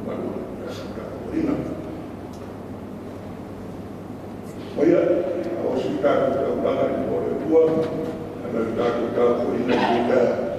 mamalu o le aso tapuaiga. Maia, a o si tatou taulaga i luma o le Atua, ana le tatou tapuaiga i le taeao.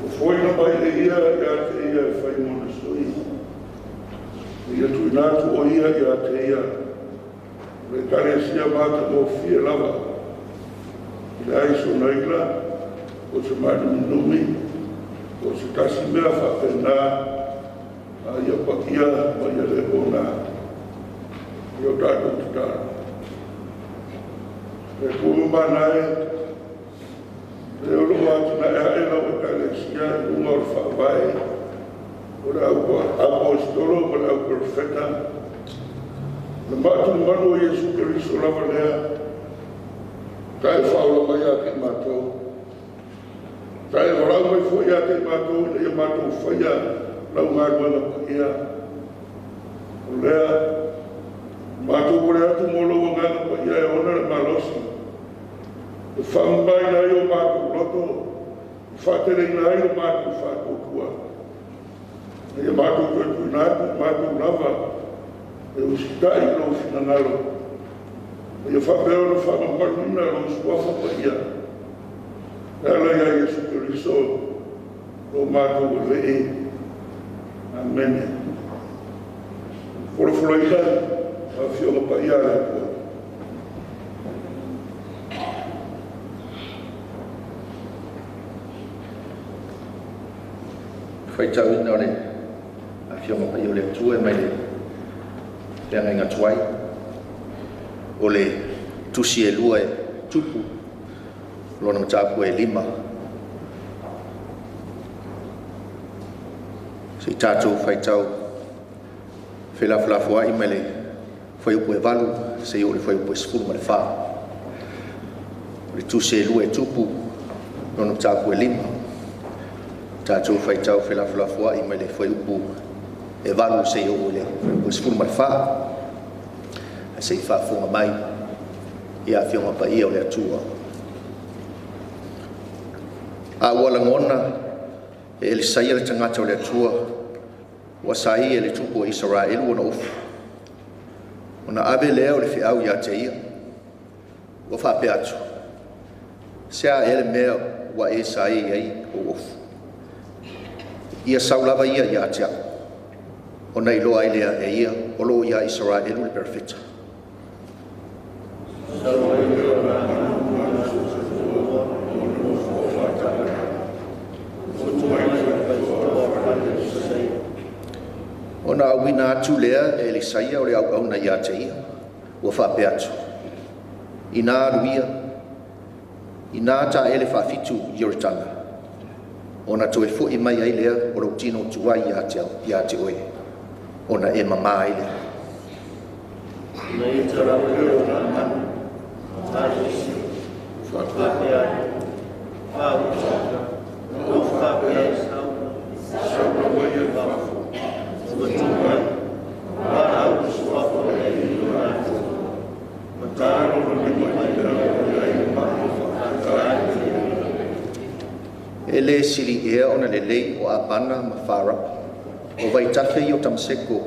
Fofoina mai e ia ia te ia e fai mona sui. Ia tuuina atu o ia ia te ia. O le Ekalesia matagofie lava. E leai sona ila, po o se maanuminumi, po o se tasi mea faapena, a ia paia ma ia le pona. Ia o tatou tatalo. Le Atua mamana e, le o loo atinae ae lau Ekalesia i luga o le faavae o le auaposeitolo ma le auperofeta, le maatulimanu o Iesu Keriso lava lea, ta e faaola mai ia te i matou. Ta e valaau mai foi ia te i matou ina ia matou faia lau galuega paia. O lea, matou momoli atu mo lou agaga paia e ona le malosi, e faamamaina ai o matou loto, e faateleina ai lo matou faatuatua. Ina ia matou toe tuuina atu i matou lava e usitai i lou finagalo. Ia faapea ona faamamaluina lou suafa paia. E ala ia Iesu Keriso, lo matou Alii. Amene. Folafolaina Afioga paia a le Atua. Faitauina o le Afioga Paia o le Atua e mai le feagaiga tuai, o le tusi e 2 e tupu, lona mataupu e 5. Se i tatou faitau felafolafoai mai le fuaiupu e 8 seia oo i le fuaiupu e 14. O le tusi e 2 e tupu, lona mataupu e 5. Tatou faitau felafolafoai mai le fuaiupu e 8 seia oo i le fuaiupu e 14. Ae se i faafofoga mai ia Afioga Paia o le Atua. A ua lagona e Elisaia le tagata o le Atua, ua saī e le tupu o Isaraelu ona ofu. Ona ave lea o le feau ia te ia. Ua faapea atu, se a ea le mea ua e saī ai ou ofu. Ia sau lava ia ia te au, ona iloa ai lea e ia o loo ia Isaraelu le perofeta. Sau ai lea o Naamanu ona nofo faatali. Ua mai le faitotoa o le fale o Saia. Ona auina atu lea e Elisaia o le auauna ia te ia. Ua faapea atu, ina alu ia, ina taele faafitu i Ioritana, ona toe foi mai ai lea o lou tino tuai ia te oe, ona e mama ai lea. Na ita lava lea o Naamanu, alu isi, faapea ai, fauta, na ou faapea e sau, Sau lava ia i fafo. Ua tu mai, valaau le suafa o le Alii o la Atua. Ma ta lona lima i le mea o i ai le mai o faafitauli. E le sili ea ona lelei o Abana ma Farapa, o vaitafe i o Tamaseko,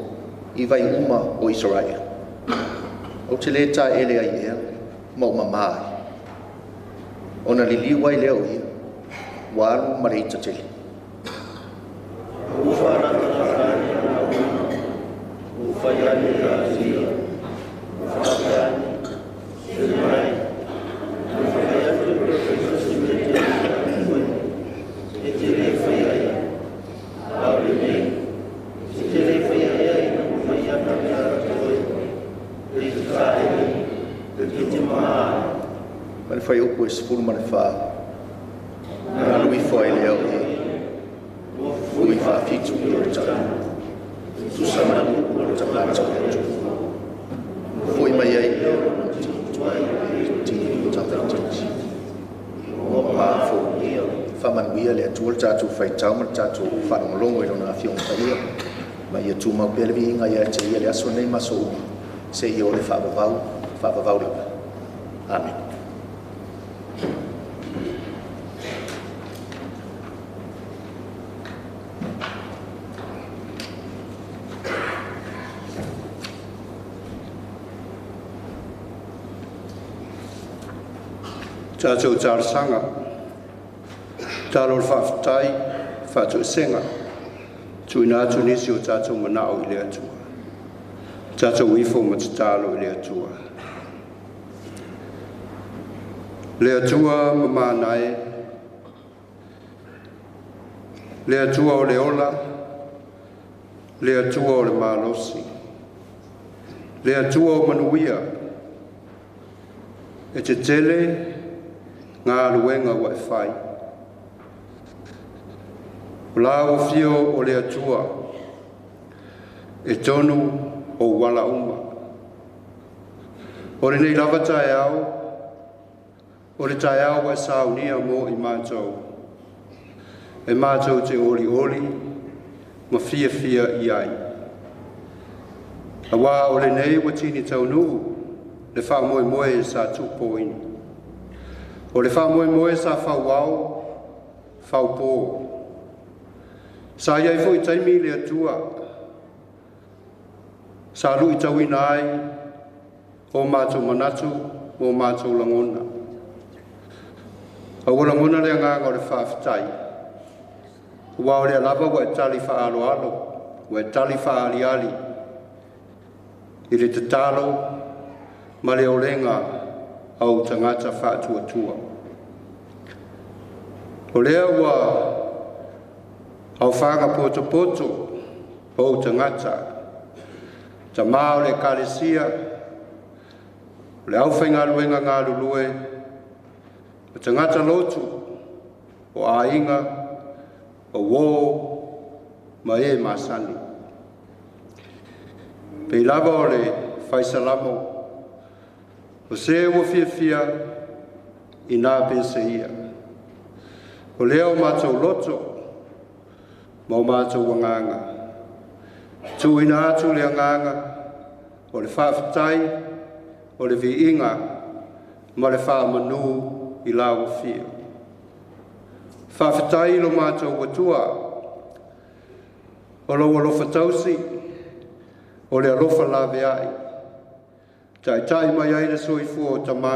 i vai uma o Isaraelu. Ou te le taele ai ea, ma o mama ai. Ona liliu ai lea o ia, ua alu ma le ita tele. Ua faalatalata ai na auina, ua fai ai ia te ia, ua faapea ai, se mai, ua fai atu le perofeta se mea te le fai, e te le faia ia, a o lenei, e te le faia ea ina ua fai atu ia te oe, e te taele, e te mama ai. Ma le fuaiupu e 14. Na alu ifo ai lea o ia, Ua ui faafitu i Ioritana, tusa ma le upu o le tagata o le Atua. Foi mai ai lea o lona tino tuai i tamaitiiti. Ua mama foi ia. Faamanuia le Atua le tatou faitau ma le tatou faalogologo i lona Afioga Paia. Ma ia tumau pea le viiga ia te ia le aso nei ma aso uma, seia oo i le faavavau, faavavau lava. Amen. Tatou talosaga. Tatalo o le faafetai, faatoesega, tuuina atu nisi o tatou manao i le Atua. Tatou ifo ma tatalo i le Atua. Le Atua mamana e, le Atua o le ola, le Atua o le malosi, le Atua o manuia, e tetele galuega ua e fai. O lau afio o le Atua, e tonu ou ala uma. O lenei lava taeao, o le taeao ua e saunia mo i matou, e matou te olioli ma fiafia i ai. Auā o lenei ua tini taunuu le faamoemoe sa tupoina. O le faamoemoe sa fauao, faupō. Sa i ai foi taimi le Atua, sa luitauina ai o matou manatu ma o matou lagona. A ua lagona le agaga o le faafetai, ua o lea lava ua e tali faaaloalo, ua e tali faaaliali i le tatalo ma le olega a ou tagata faatuatua. O lea ua aofaga potopoto o ou tagata, tamā o le Ekalesia, o le aufaigaluega galulue, o tagata lotu, o aiga, o uō ma e masani. Pei lava o le faisalamo, o se ua fiafia inā peseia. O lea o matou loto ma o matou agaga, tuuina atu le agaga o le faafetai, o le viiga ma le faamanu i lau afio. Faafetai lo matou Atua, o lou alofa tausi, o le alofa laveai, taitai mai ai le soifua o tamā,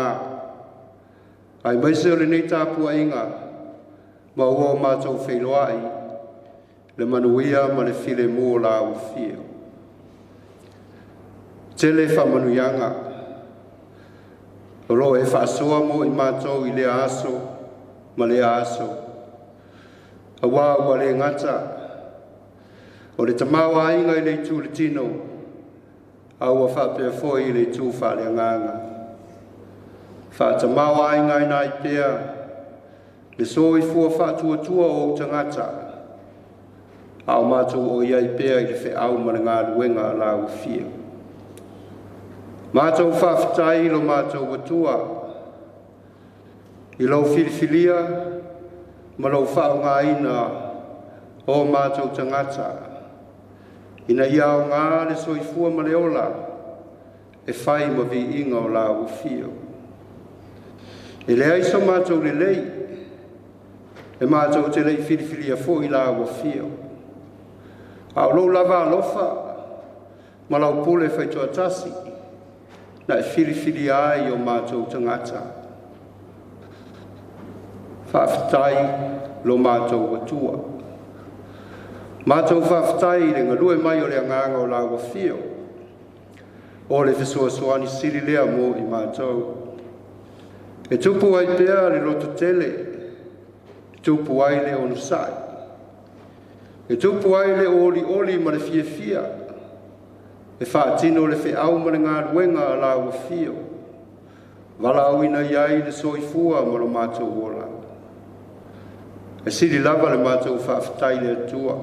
aemaise o lenei tapuaiga, ma ua o matou feiloai, le manuia ma le filemu o lau afio. Tele faamanuiaga, o loo e faasoa mo i matou i lea aso ma lea aso. Auā ua le gata, o le tamaoaiga i le itu le tino, a ua faapea foi i le itu faaleagaga. Faatamaoaigaina ai pea le soifua faatuatua o ou tagata, a o matou o i ai pea i le feau ma le galuega a lau afio. Matou faafetai lo matou Atua, i lou filifilia ma lou faaaogaina o matou tagata, ina ia aoga le soifua ma le ola, e fai ma viiga o lau afio. E leai so matou lelei, e matou te le i filifilia foi lau afio. A o lou lava alofa ma lau pule faitoatasi, na e filifilia ai o matou tagata. Faafetai lo matou Atua. Matou faafetai i le galue mai o le agaga o lau afio, o le fesoasoani sili lea mo i matou. E tupu ai pea le lototele, e tupu ai le onosai, e tupu ai le olioli ma le fiafia, e faatino le feau ma le galuega a lau afio, valaauina i ai le soifua ma lo matou ola. E sili lava le matou faafetai le Atua,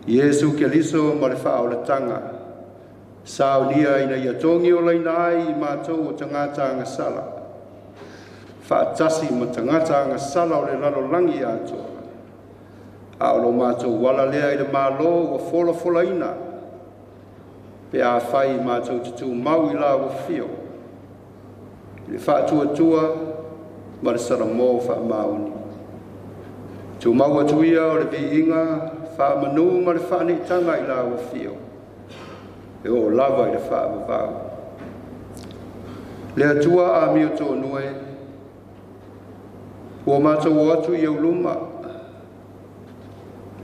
Iesu Keriso ma le faaolataga, saunia ina ia togi olaina ai i matou o tagata agasala, faatasi ma tagata agasala o le lalolagi atoa. A o lo matou ala lea i le Malo ua folafolaina, pe afai matou te tumau i lau afio, i le faatuatua ma le salamo faamaoni. Tumau atu ia o le viiga, faamanu ma le faaniitaga i lau afio, e oo lava i le faavavau. Le Atua amio tonu e, Ua matou o atu i auluma,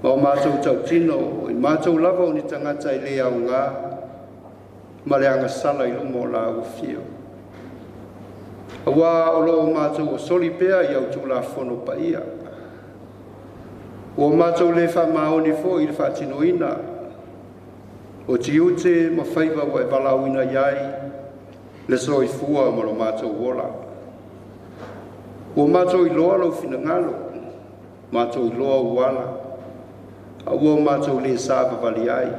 ma o matou tautino, o i matou lava o ni tagata e le augā, ma le agasala i luma o lau afio. Auā o lo o matou osoli pea i au tulafono paia. Ua matou le faamaoni foi i le faatinoina o tiute ma faiva ua e valaauina i ai le soifua ma lo matou ola. Ua matou iloa lou finagalo, matou iloa ou ala, a ua matou le savavali ai.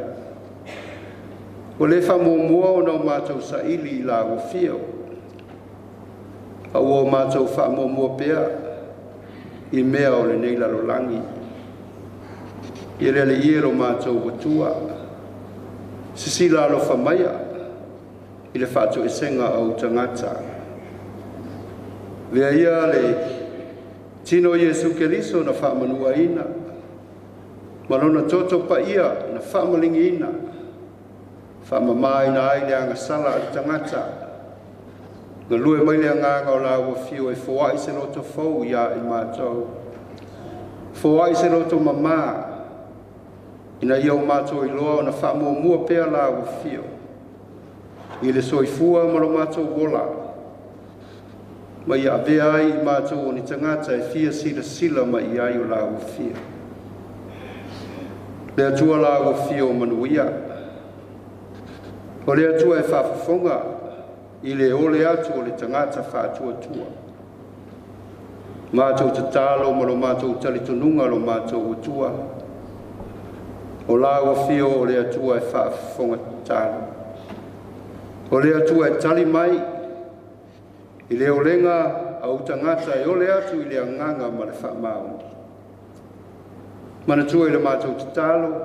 Ua le faamuamua ona o matou saili i lau afio, a ua matou faamuamua pea i mea o lenei lalolagi. Ia le Alii e lo matou Atua, sisila alofa maia i le faatoesega o ou tagata. Avea ia le tino o Iesu Keriso na faamanuaina, ma lona toto paia na faamaligiina, faamamaina ai le agasala a le tagata. Galue mai le agaga o lau afio e foai se loto fou ia i matou, foai se loto mamā, ina ia o matou iloa ona faamuamua pea lau afio i le soifua ma lo matou ola, ma ia avea ai i matou o ni tagata e fia silasila mai i ai o lau afio. Le Atua lau afio o manuia, o le Atua e faafofoga i le ole atu o le tagata faatuatua. Matou tatalo ma lo matou talitonuga lo matou Atua, o lau afio o le Atua e faafofoga tatalo. O le Atua e tali mai i le olega a ou tagata e ole atu i le agaga ma le faamaoni. Manatua i le matou tatalo,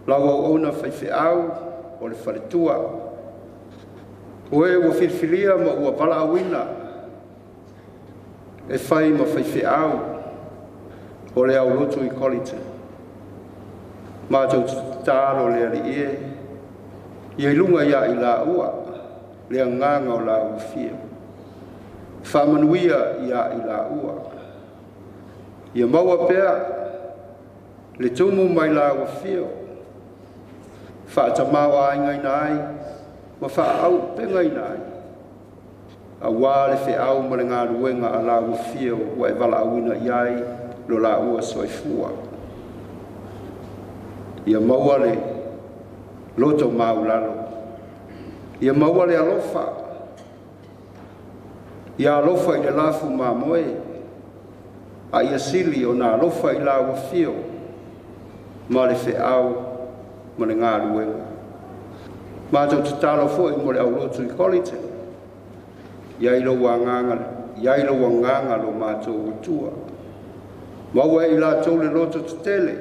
lau auauna faifeau o le faletua, o e ua filifilia ma ua valaauina e fai ma faifeau o le aulotu i Colyton. Matou tatalo le Alii e, ia i luga ia i laua le agaga o lau afio. Faamanuia ia i laua. Ia maua pea le tumu mai lau afio, faatamao aigaina ai ma faaauupegaina ai, auā le feau ma le galuega a lau afio ua e valaauina i ai lo laua soifua. Ia maua le loto maulalo, ia maua le alofa, ia alofa i le lafu mamoe, a ia sili ona alofa i lau afio ma le feau ma le galuega. Matou tatalo foi mo le aulotu i Colyton, ia i lou agaga lo matou Atua. Maua e i latou le loto tetele,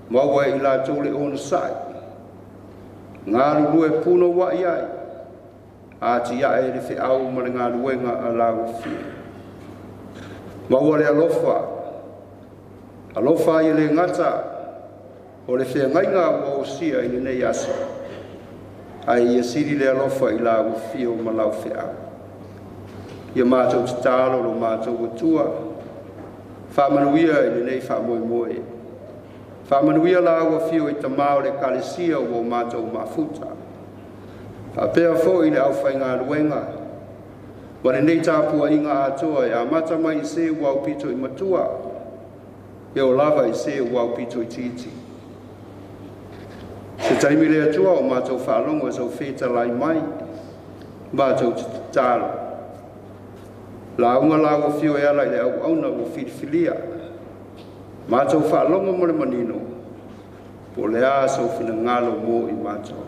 maua e i latou le onosai, galulue punouai ai, atiae le feau ma le galuega a lau afio. Maua le alofa, alofa ai le gata o le feagaiga ua osia i lenei aso, ai ia sili le alofa i lau afio ma lau feau. Ia matou tatalo lo matou Atua, faamanuia i lenei faamoemoe. Faamanuia lau afio i tamā o le Ekalesia ua o matou mafuta. Faapea foi le aufaigaluega ma lenei tapuaiga atoa e amata mai i se ua aupito i matua, e o lava i se ua aupito i tiiti. Se taimi le Atua o matou faalogo e sau fetalai mai, matou tatalo. Lauga lau afio e ala i le auauna ua filifilia, matou faalogo mo le manino, po o le a sau finagalo mo i matou.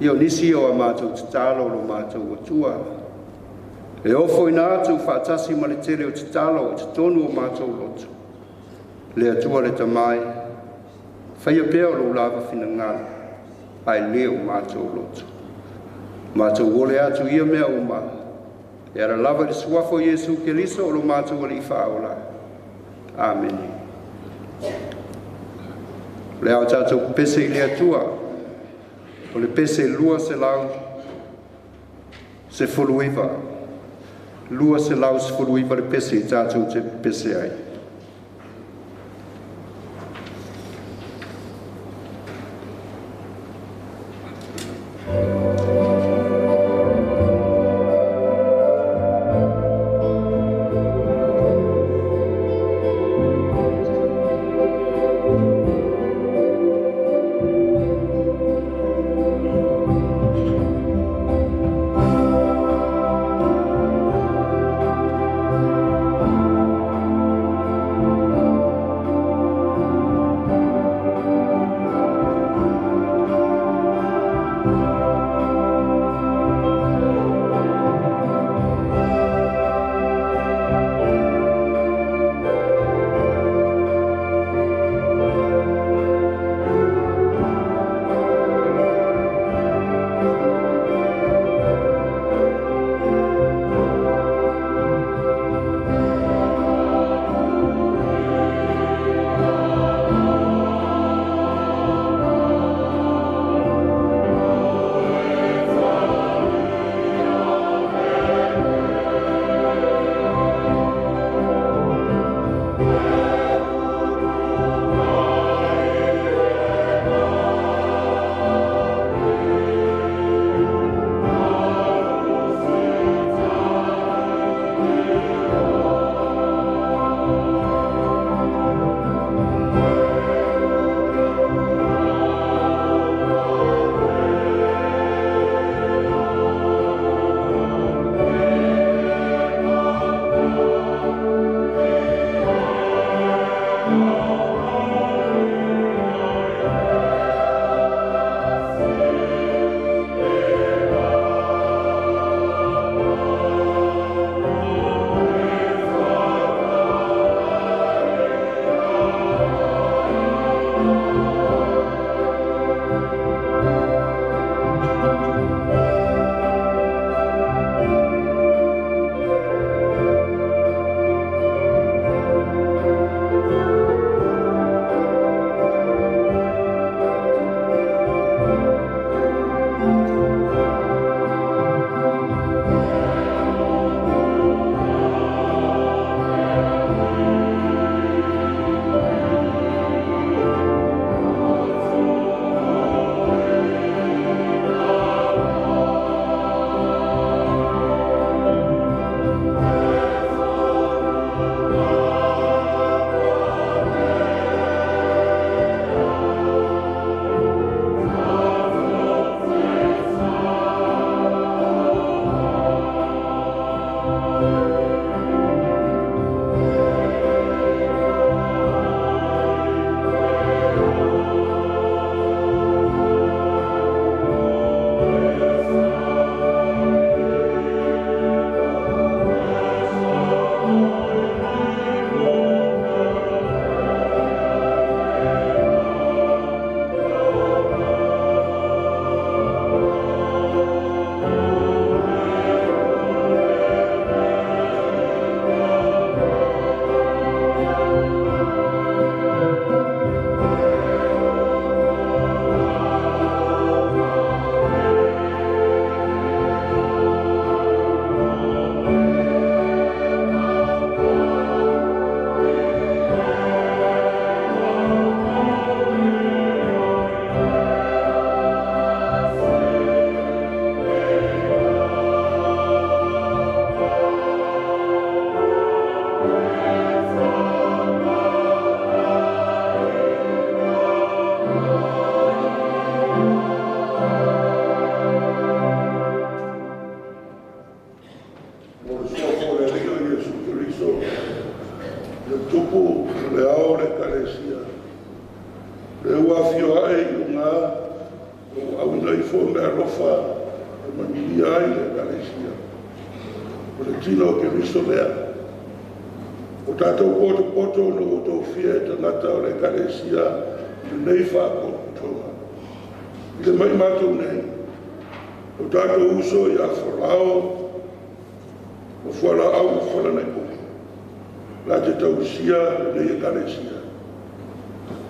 Ia o nisi o a matou tatalo lo matou Atua, e ofoina atu faatasi ma le tele o tatalo i totonu o matou loto. Le Atua le Tamai, faia pea o lou lava finagalo, ae le o matou loto. Matou ole atu ia mea uma, e ala lava i le suafa o Iesu Keriso o lo matou Alii faaola. Amene. O le a o tatou pese i le Atua, o le pese 219. 219 le pese i tātou te pese ai.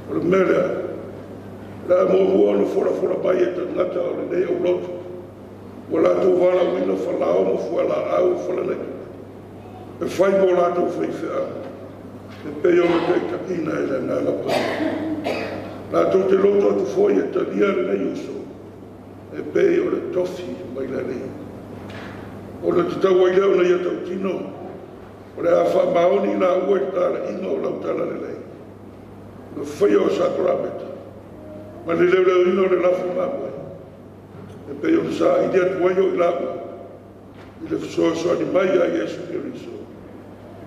O le mea lea, la muamua ona folafola mai e tagata o lenei aulotu, ua latou valaauina falao ma fualaau falanai. E fai mo latou faifeau, e pei ona taitaina e le Agaga Paia. Latou te loto atu foi e talia lenei uso, e pei o le tofi mai le Alii. Ona tatau ai lea ona ia tautino, o le a faamaoni laua i le talaiga o lau talalelei, le faia o sakarameta, ma le leoleoina o le lafo mamoe, e pei ona saili atu ai o i laua, i le fesoasoani mai ia Iesu Keriso,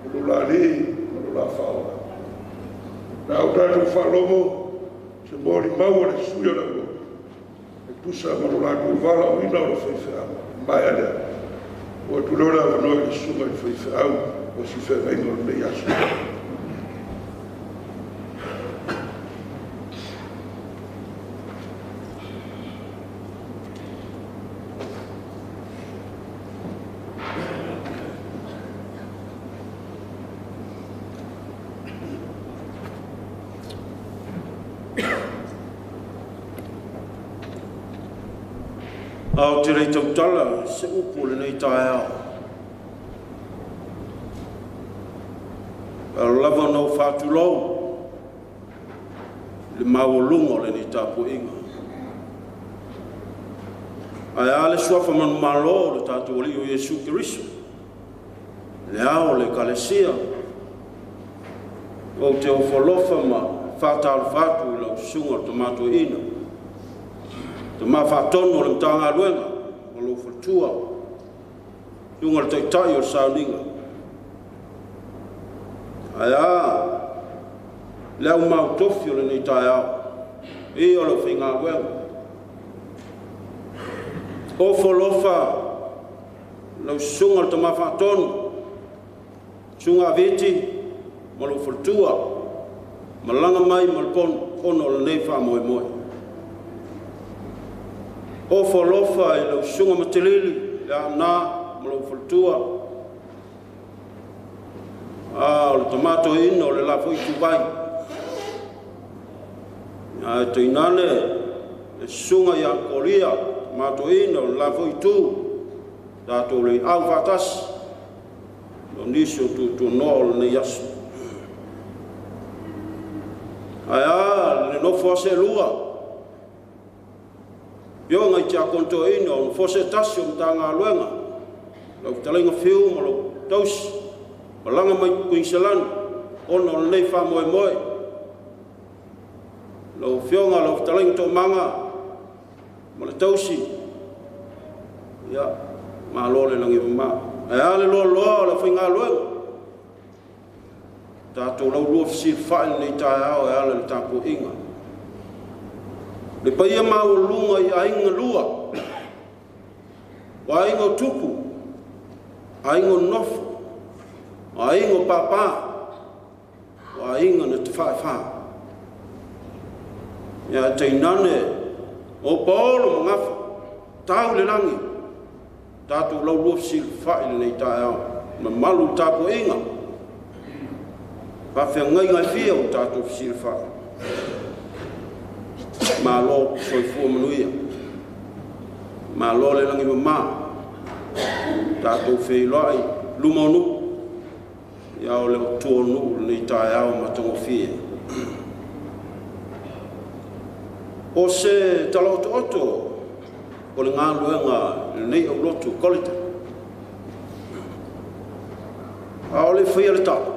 o lo la Alii ma lo la Faaola. Na o tatou faalogo, se molimau a le sui o le aulotu, e tusa ma lo latou valaauina o le faifeau. Maea lea, ua atu lea o le avanoa i le susuga i le faifeau o si feagaiga o lenei aso. Ao te lei tautala se upu o lenei taeao. Alo lava ona ou faatulou le maualuga o lenei tapuaiga. Ae a le suafa manumalo o le tatou Alii o Iesu Keriso, le ao o le Ekalesia, ou te ofo alofa ma faatalofa atu i lau susuga o le Tama Toeaina, Tama Faatonu o le Matagaluega ma lou faletua, susuga le Taitai o le Sauniga. Ae a le au mautofi o lenei taeao, ia o lau faigaluega. Ofo alofa lau susuga le Tama Faatonu, susuga Aviti ma lou faletua, malaga mai ma le pono o lenei faamoemoe. Ofo alofa i lau susuga Matalili, le Aana ma lou faletua, o le Tama Toeaina o le la foi ituvai. Ae tainane le susuga ia Kolia, Tama Toeaina o le la foi itu, tatou le au faatasi, o nisi o tuatuanoa o lenei aso. Ae a le nofo a selua, Ioga i tiakono toeaina o nofo se tasi o Matagaluega, lau fetalaiga Fiu ma lou tausi, malaga mai Kuiniselani, ona o lenei faamoemoe. Lau afioga lau fetalaiga Toomaga ma le tausi, ia, malo le lagi e mama. Ae a le loaloa o le faigaluega, tatou laulua fesilafai lenei taeao e ala i le tapuaiga. Le paia maualuga i aiga lua, o aiga o tupu, aiga o nofo, o aiga o pāpā, o aiga na tafaefa. Ia tainane o paolo ma gafa, tau le lagi, tatou laulua fesilafai lenei taeao, mamalu i tapuaiga, faafeagaiga e fia o tatou fesilafai. Malo soifua manuia, malo le lagi mama, tatou feiloai luma o nuu, ia o le otua o nuu lenei taeao matagofie. O se talaotooto o le galuega lenei aulotu Koleta. A o le faia le tala,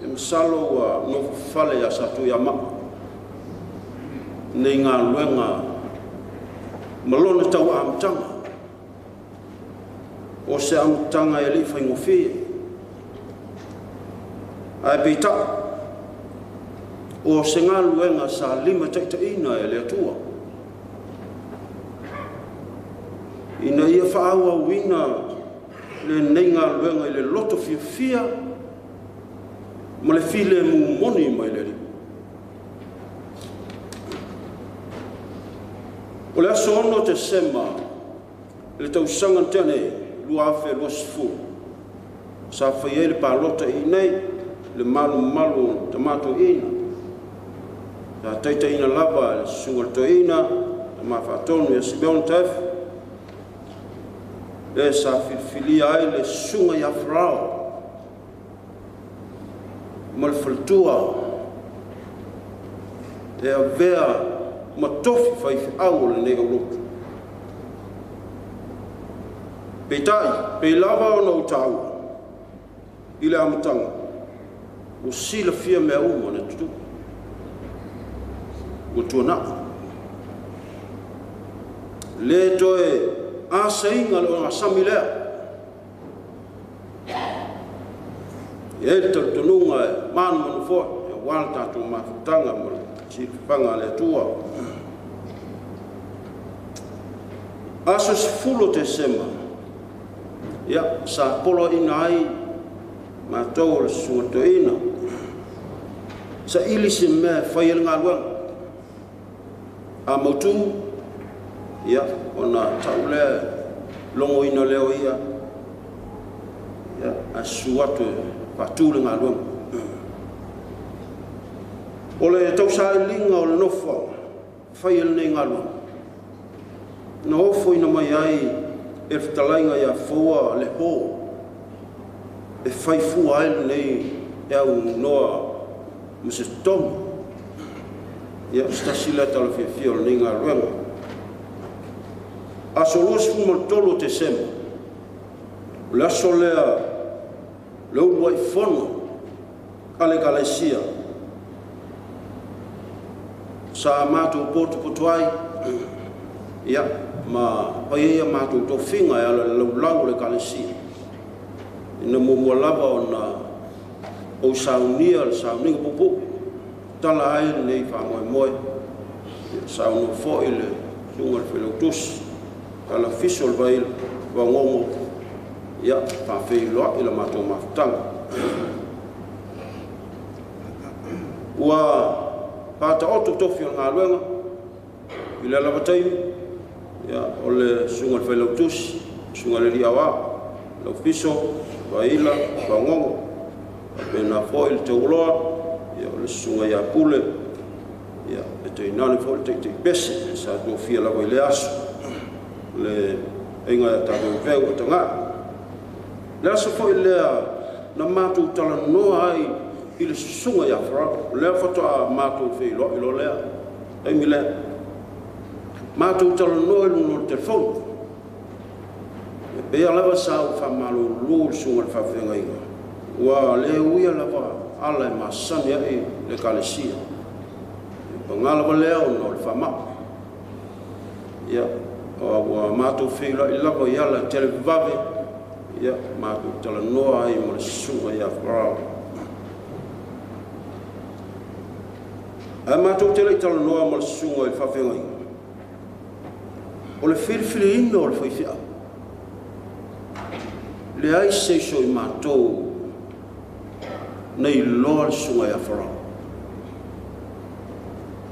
e masalo ua nofo fale ia Satuiamaa nei galuega ma lona tau amataga. O se amataga e le faigofie. Ae peitai, o se galuega sa lima taitaiina e le Atua, ina ia faaauauina lenei galuega i le loto fiafia ma le filemu moni mai le Alii. O le aso 6 Tesema le tausaga na tea nei, 2020, sa fai ai le palota i nei, le malumalu o Tama Toeaina. Sa taitaiina lava le susuga le Toeaina, Tama Faatonu ia Simeon Taefu, le sa filifilia ai le susuga ia Farao ma le faletua e avea ma tofi faifeau o lenei aulotu. Peitai, pei lava ona ou taua i le amataga, ua silafia mea uma na tutupu, ua tuanai. Le toe asaina le ogasami lea. E ai le talitonuga e manumanu foi aua le tatou mafutaga ma le silafaga a le Atua. Aso 10 o Tesema, ia, sa poloaiina ai matou o le susuga toeaina, saili se mea e fai ai le galuega. A mautu, ia, ona tau lea, logoina lea o ia, ia, ae susu atu e faatu le galuega. O le tausailiga o le nofoaga, fai ai lenei galuega, na ofoina mai ai e le fetalaiga ia Foua le po, e faifua ai lenei e aunoa ma se totogi. Ia, o se tasi lea talafiafia o lenei galuega. Aso 23 o Tesema, o le aso lea le uluai fono a le Ekalesia, sa matou potopoto ai, ia, ma fai ai a matou tofiga e ala i le laulau o le Ekalesia. Ina muamua lava ona ou saunia le sauniga puupuu, tala ai lenei faamoemoe, saunoa foi le susuga i le Failautusi, tala fiso o le vai vaogogo, ia, faafeiloai le matou mafutaga. Ua faataoto tofi o le galuega i le lava taimi, ia, o le susuga i le Failautusi, susuga i le alii aoao, Laufiso, Vaila, Vaogogo, faapena foi le Teuloa, ia, o le susuga ia Pule, ia, e tainane foi le taitaipese sa tofia lava i le aso, le aiga ia tatou veu o tagai. Le aso foi lea na matou talanoa ai i le susuga ia Farao, o lea faatoa matou feiloai loa lea, taimi lea. Matou talanoa i luga o le telefoni. E pei lava sa ou faamalulu le susuga i le faafeagaiga, ua le uia lava ala e masani ai le Ekalesia. E paga lava lea ona o le faamai. Ia, ua matou feiloai lava i ala televavave, ia, matou talanoa ai ma le susuga ia Farao. Ae matou te le i talanoa ma le susuga i le faafeagaiga, o le filifiliina o le faifeau, leai se iso i matou na iloa le susuga ia Farao.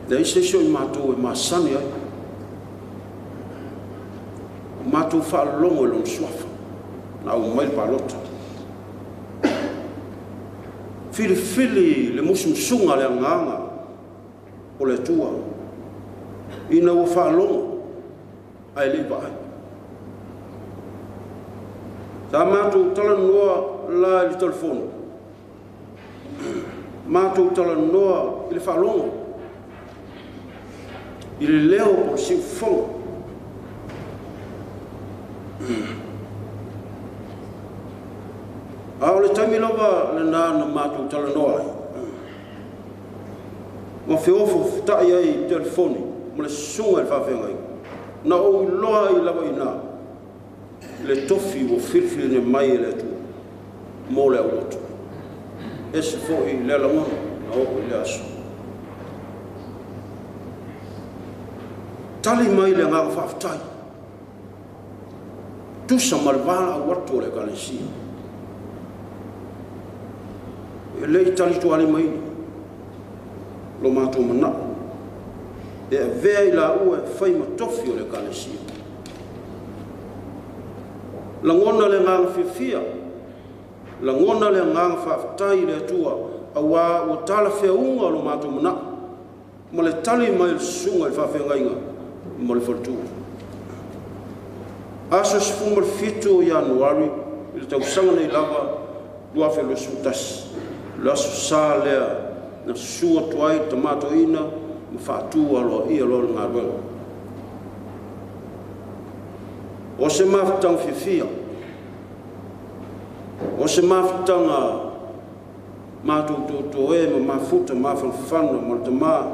Leai se iso i matou e masani ai. O matou faalogo i lona suafa, na aumai le palota. Filifili le musumusuga le agaga o le Atua, ina ua faalogo ae le i vaai. Sa matou talanoa la i le telefoni, matou talanoa i le faalogo, i le leo po o le siufofoga. A o le taimi lava lena na matou talanoa ai, ma feofofotai ai i telefoni ma le susuga i le faafeagaiga, na ou iloa ai lava i ina le tofi ua filifiliina mai e le Atua mo le aulotu. Ese foi lea lagona na oo i le aso. Tali mai le agaga faafetai, tusa ma le valaau atu o le Ekalesia. E le i talitualimaina lo matou manao e avea i laua e fai ma tofi o le Ekalesia. Lagona le agaga fiafia, lagona le agaga faafetai i le Atua, auā ua talafeauga lo matou manao ma le tali mai le susuga i le faafeagaiga ma le faletua. Aso 17 o Ianuari i le tausaga nei lava 2021, Le aso sa lea na susua atu ai le tamatoina ma faatu aloaia loa le galuega. O se mafutaga fiafia, o se mafutaga matou toutoe ma mafuta mafanafana ma le tamā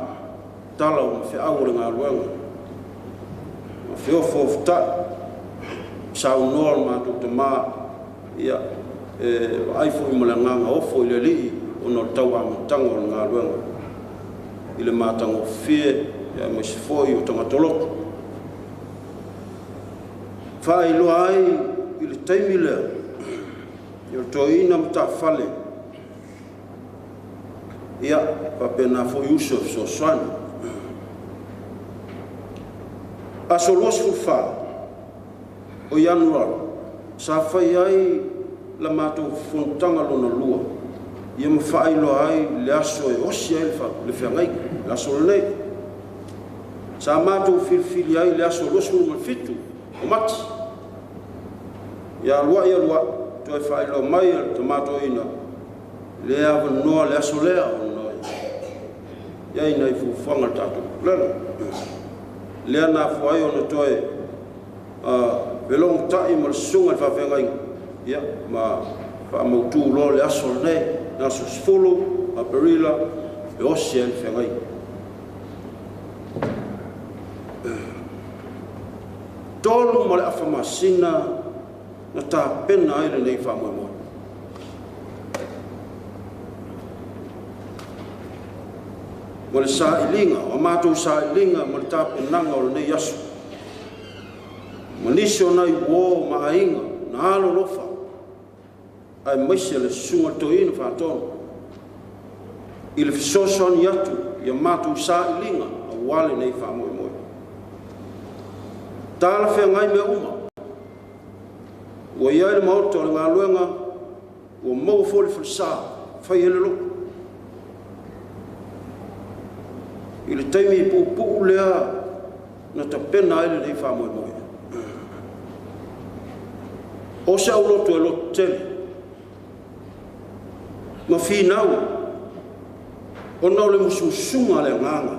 tala o ma feau o le galuega. Ma feofo ofuta'i, saunoa le matou tamā, ia, e vaai foi ma le agaga ofo i le Alii ona o le tauamataga o le galuega i le matagofie aemaise foi o tagata loto. Faailoa ai i le taimi lea i o le toeaina matafale, ia faapena foi uso e fesoasoani. Aso 24 o Ianuari sa fai ai la matou fonotaga lona lua, ia ma faailoa ai le aso e osi ai le feagaiga, le aso lenei. Sa matou filifili ai le aso 27 o Mati. Ia aluai aluai, toe faailoa mai e le tamatoeaina le avanoa le aso lea ona i ai nai fuafuaga a le tatou pulega. Lea na afua ai ona toe felogotai ma le susuga i le faafeagaiga, ia, ma faamautu loa le aso lenei, le aso 10 Aperila, e osi ai le feagaiga. 3 ma le afa masina na tapena ai lenei faamoemoe. Ma le sailiga, o matou sailiga ma le tapenaga o lenei aso. Ma nisi o nai uo ma aiga na alolofa aemaise le susuga toeaina faatonu i le fesoasoani atu ia matou sailiga aua lenei faamoemoe. Talafeagai mea uma. Ua i ai le maota o le galuega, ua maua foi le falesa, fai ai le loto. I le taimi puupuu lea na tapena ai lenei faamoemoe. O se auloto e loto tele, ma finau, ona o le musumusuga a le agaga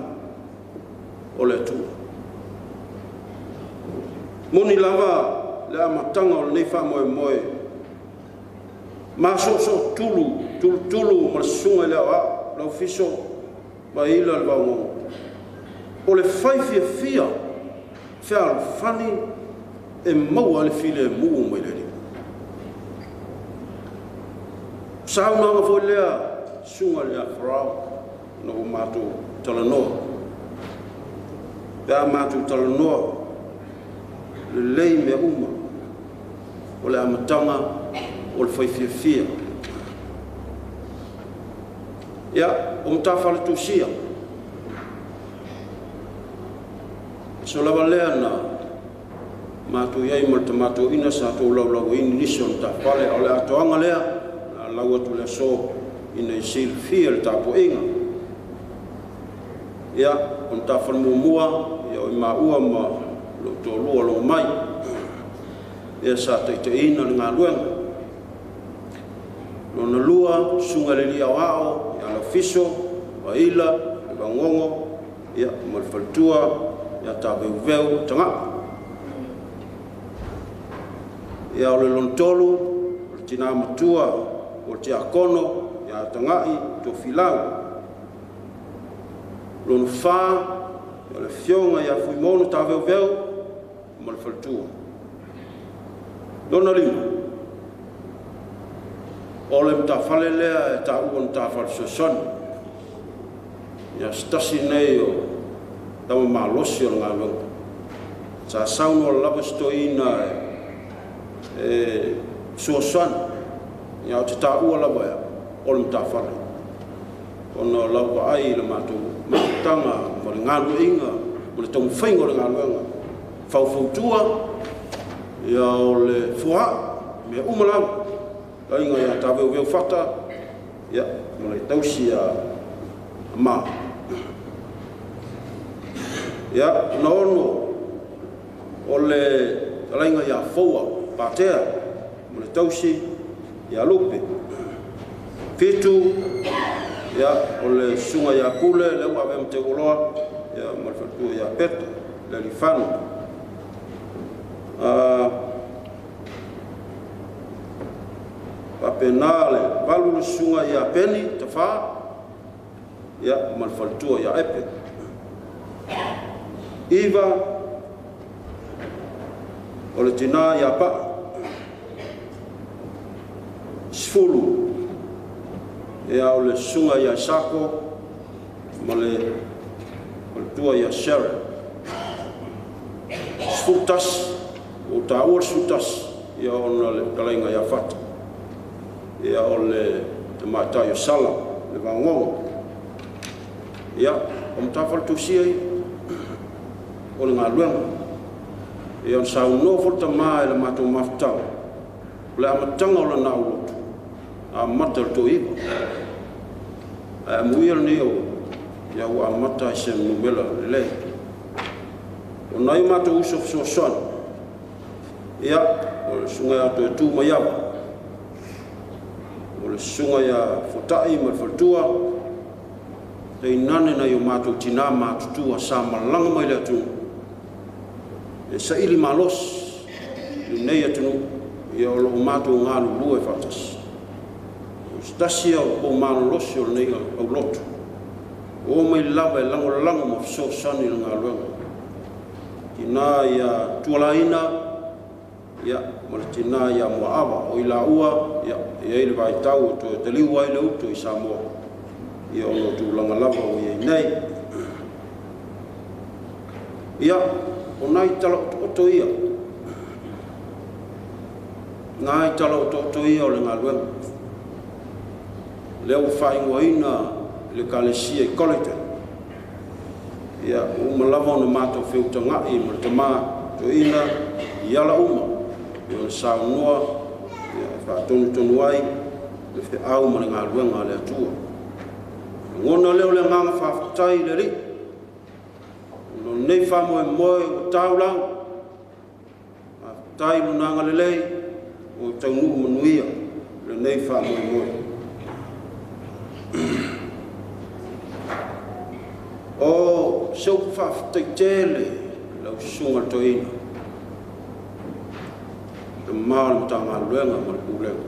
o le Atua. Moni lava le amataga o lenei faamoemoe, masoosoo tulu, tulutulu ma le susuga i le aoao, lau fiso ma ila le vaogogo. O le fai fiafia, fealofani e maua le filemu mai le Alii. Saunoaga foi lea, susuga i le Farao, na ua matou talanoa. Pe a matou talanoa, lelei mea uma, o le amataga o le fai fiafia. Ia, o matafale tusia. So lava lea na matou i ai ma le tamatoina sa tou laulauaina nisi o matafale, o le atoaga lea, na lau atu le aso ina i silafia le tapuaiga. Ia, o matafale muamua, ia o i maua ma lou toalua logo mai. Ia sa taitaiina le galuega. Lona lua, susuga i le alii aoao, ia Laufiso, Vaila, le Vagogo, ia, ma le faletua, ia Taveuveu, Taga'a. Ia o le lona tolu, o le tina matua, o le tiakono, ia Taga'i, Tofilau. Lona fa, o le afioga ia Fuimono Taveuveu, ma le faletua. Lona lima, o le matafale lea e taua na matafale fesoasoani. Ia se tasi nei o tama malosi o le galuega. Sa saunoa lava se toeaina e fesoasoani. Ia o te taua lava ea o le matafale. Ona o lau vaai i le matou mafutaga ma le galuega ma le taumafaiga o le galuega. Faufautua, ia o le foaa, mea uma lava. Aiga ia Taveuveu Fata, ia, ma le tausi a ma. Ia, na ono o le alaiga ia Foua, Patea, ma le tausi ia Lupe. 7 ia o le susuga ia Pule le ua ave ma Teuoloa ia ma le faletua ia Peto le alifano. Faapena le 8 le susuga ia Peni Tafa ia ma le faletua ia Epe. 9 o le tina ia Paa. 10 ia o le susuga ia Isako ma le faletua ia Sharon. 11 o taua le 11 ia ona le talaiga ia Fata ia o le tamaitai o Sala le vaogogo. Ia o matafaletusia ia o le galuega. Ia ona saunoa foi le tamā i le matou mafutaga o le amataga o lana aulotu amata le toiva. Ae amuia lenei o ia ua amata ai se numera lelei. O nai o matou uso fesoasoani ia o le susuga ia Toe Tu Maiava, o le susuga ia Fotai ma le faletua, tainane nai o matou tinā matutua sa malaga mai le atunuu e saili malosi lenei atunuu ia o loo matou galulue faatasi. O se tasi o pou malolosi o lenei aulotu o mai lava e lagolago ma fesoasoani i le galuega. Tina ia Tualaina ia ma le tina ia Muaava o i laua ia e i ai le vaitau o toe taliu ai le uto i Samoa ia ona o tulaga lava ua i ai nei. Ia o nai tala otooto ia, nai tala otooto ia o le galuega lea ua faaigoaina i le Ekalesia i Colleton. Ia ua uma lava ona matou feutagai ma le tamā toeaina i ala uma e ona saunoa ia e faatonutonu ai le feau ma le galuega a le Atua. Lagona lea o le agaga faafetai i le Alii ona o lenei faamoemoe ua taulau. Faafetai lona agalelei ua taunuu manuia lenei faamoemoe. O se upu faafetai tele lau susuga i le toeaina, tamā o le Matagaluega ma le Pulega.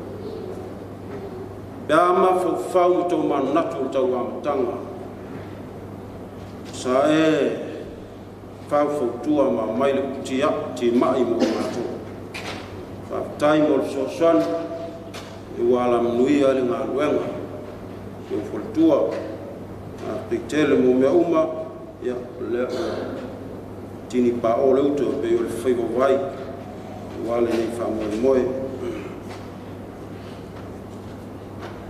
Pe a mafaufau ma tou manatu o le tauamataga, sa e faufautua ma aumai le upu timai mo matou. Faafetai mo le fesoasoani ua alamanuia ai le galuega o faletua. Faafetai tele mo mea uma ia o lea ua tini pao le uto e pei o le faiva vai ua lenei faamoemoe.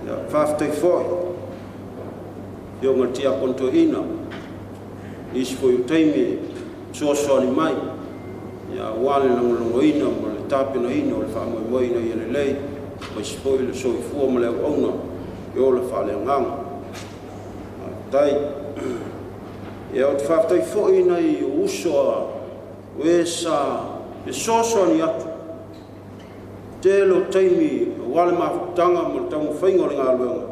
Ia faafetai foi afioga i le tiakono toeaina nisi foi o taimi fesoasoani mai ia aua le lagolagoina ma le tapenaina o le faamoemoe ina ia lelei aemaise foi le soifua ma le auauna e ola faaleagaga. Faafetai. Ia ou te faafetai foi nai uso a o e sa fesoasoani atu tele o taimi aua le mafutaga ma le taumafaiga o le galuega.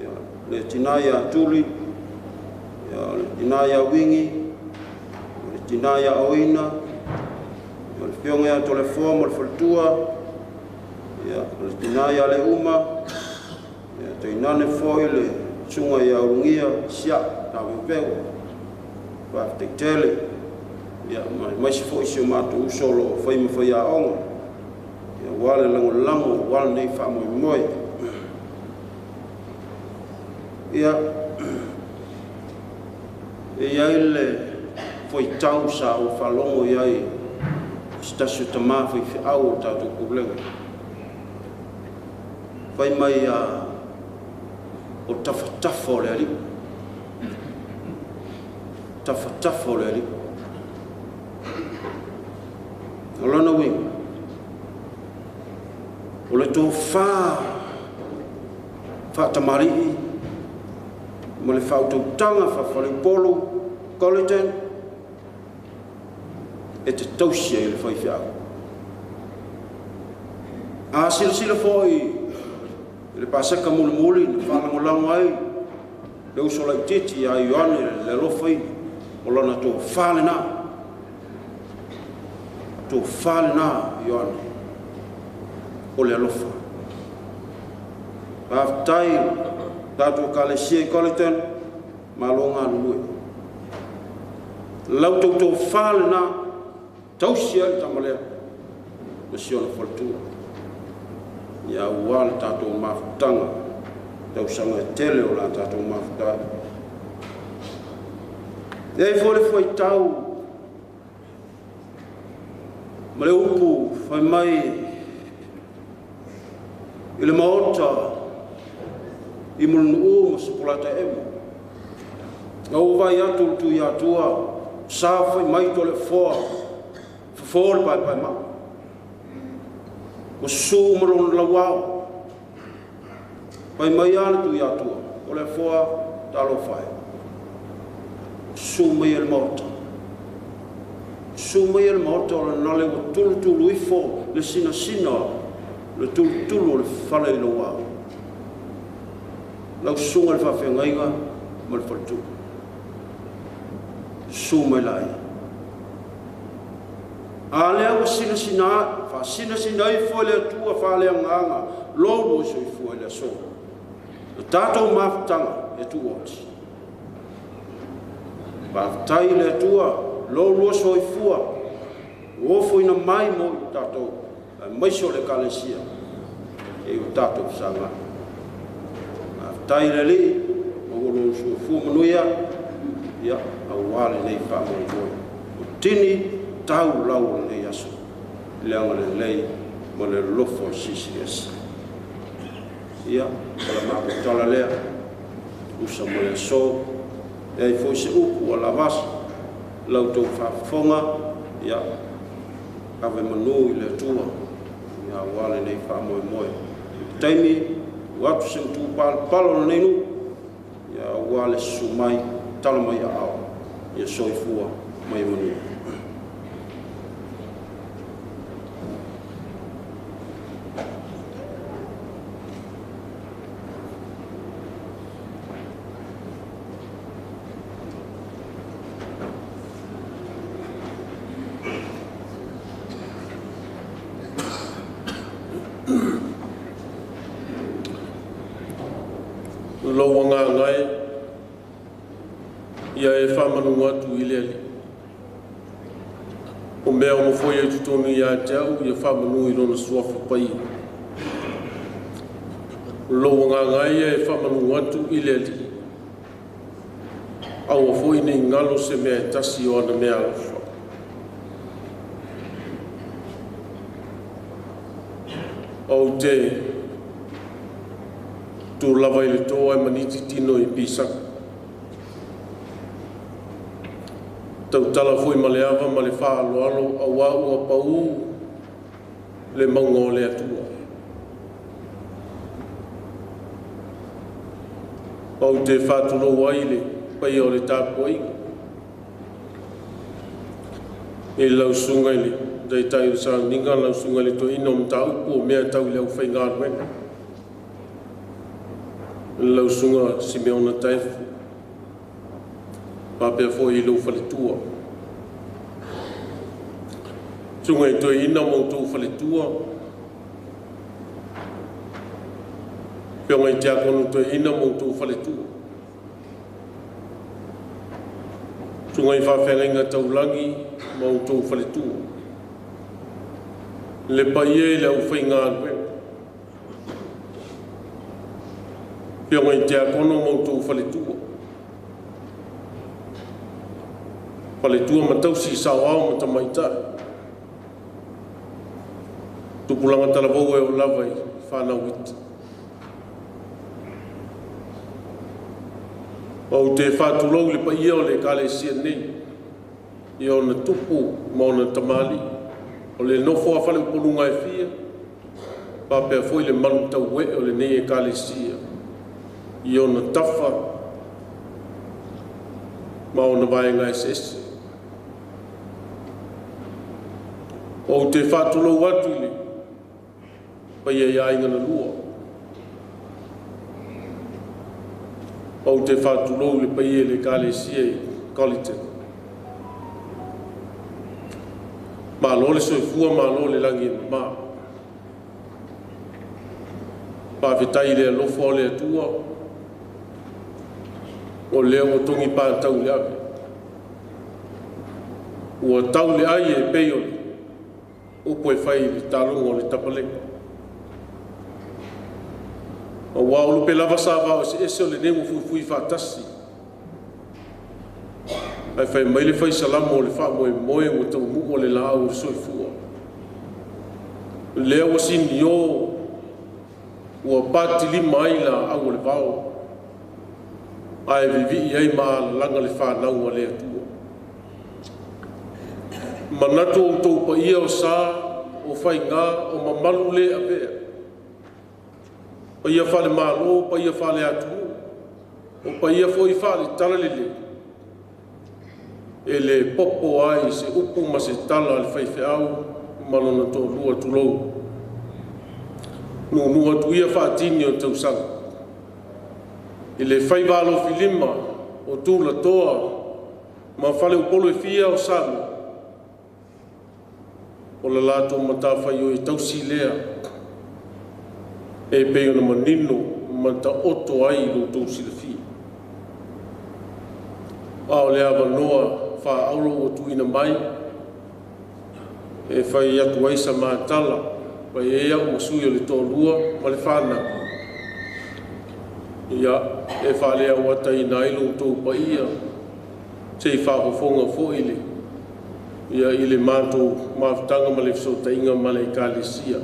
Ia le tina ia Tuli, ia le tina ia Wingi, le tina ia Oina, ia le afioga ia Tolefoa ma le faletua, ia le tina ia Leuma, ia tainane foi le susuga ia Ulugia Sia Taveuveu. Faafetai tele. Ia aemaise foi si o matou uso o lo o fai ma faiaoga ia aua le lagolago aua lenei faamoemoe. Ia e i ai le foitau sa ou faalogo i ai se tasi o tamā faifeau o le tatou pulega. Fai mai o tafatafa o le Alii, tafatafa o le Alii. O lona uiga o le tofā faatamalii ma le faautautaga faafaleupolu Colleton e te tausi ai le faifeau. A silasila foi I le paseka mulimuli na faalagolago ai le uso laitiiti ia Ioane le alofaina o lona tofā lenā. Tofā lenā Ioane o le alofa. Faafetai tatou Ekalesia i Colyton, malo galulue. Lau toufā lenā tausi ai le tama lea ma si ona faletua. Ia auā le tatou mafutaga, tausaga e tele o la tatou mafuta ai. E ai foi le fuaitau ma le upu fai mai i le maota i Mulinuu ma Sopolataemo. Na ua vai atu le Tuiatua, sa fai mai Toleafoa, fofo le paepaemaa. Ua susu ma lona lauao. Fai mai lava le Tuiatua, Toleafoa, talofa e. Susu mai e le maota. Susu mai e le maota o lana le ua tulutulu ifo le sinasina, le tulutulu o le fale i lauao. Lau susuga i le faafeagaiga ma le faletua. Susu mai laia. A lea ua sinasina, faasinasina ifo e le Atua faaleagaga lou soifua i le aso. Le tatou mafutaga e tuu oti. Faafetai i le Atua lou soifua, ua ofoina mai mo i tatou, aemaise o le Ekalesia e o tatou fesagai. Faafetai i le Alii, maua lou soifua manuia, ia auā lenei faamoemoe. O tini tau lau o lenei aso, i le agalelei ma le alofa o le Silisili Ese. Ia, o le matou tala lea, usa mo le aso, e ai foi se upu ua lavasi, lau tou faafofoga, ia, ave manu i le Atua, ia auā lenei faamoemoe. I le taimi, ua atu se matupalapala o lenei nuu, ia auā le susu mai, tala mai aao, ia soifua mai manuia. Lou agaga e ia e faamanugu atu i le Alii. O mea o mafoi ai totonu ia te au ia faamanu i lona suafa paia. Lou agaga e ia e faamanugu atu i le Alii. Aua foi nei galo se mea e tasi o ana mea alofa. Ou te tu lava i le toa e maniti tino i pisaka. Tautala foi ma le ava ma le faaaloalo auā ua pau le mauga o le Atua. Ou te faatulou ai le paia o le tapuaiga. I lau susuga i le taitai o le sauniga, lau susuga i le toeaina o mataupu o mea tau i le aufaigaluega. Lau susuga Simeona Taefu, faapea foi i lou faletua. Susuga i toeaina ma outou faletua, afioga i tiakono toeaina ma outou faletua. Susuga i faafeagaiga taulagi ma outou faletua. Le paia i le aufaigaluega. Afioga i tiakono ma outou faletua. Faletua ma tausi saoao ma tamaitai. Tupulaga talavou e o lava i whanau iti. Ou te whātulou le paia o le Ekalesia nei, i ona tupu ma ona tamali, o le nofo a whale upolunga e fia, papea foi le manu tauwe o lenei Ekalesia, i ona tafa ma ona vaenga eseese. Ou te whātulou atu i le paia i aiga na lua. Ou te faatulou le paia i le Ekalesia i Colleton. Malo le soifua, malo le lagi e mama. Faafetai i le alofa o le Atua, o lea ua togi patau i le ave. Ua tau le ai e pei o le upu e fai i le talogo o le tapalega. Aua o lupe lava sa vao eseese o lenei ua fuifui faatasi. Ae fai mai le faisalamo o le faamoemoe ua taunuu o le laau o le soifua. Lea ua sinio ua patilima ai laau o le vao, ae vivii ai ma alalaga le fanau a le Atua. Manatu outou paia o sa, o faiga, o mamalu le avea. Paia faale-Malo, paia faale-atunuu, o paia foi faale-Talalelei, e le popo ai se upu ma se tala a le faifeau ma lona toalua, tulou. Nuunuu atu ia faatini o le tausaga i le faiva alofilima o tulatoa ma faleupolu e fia o Samoa, o le latou matafaioi tausi lea e pei ona manino ma taoto ai lo outou silafia. A o le avanoa faaauro ua tuuina mai e fai atu ai sa matala pai ai au ma sui o le toalua ma le fanau, ia e faaleauataina ai lo outou paia sei faafofoga foi le ia i le matou mafutaga ma le fesootaiga ma le Ekalesia.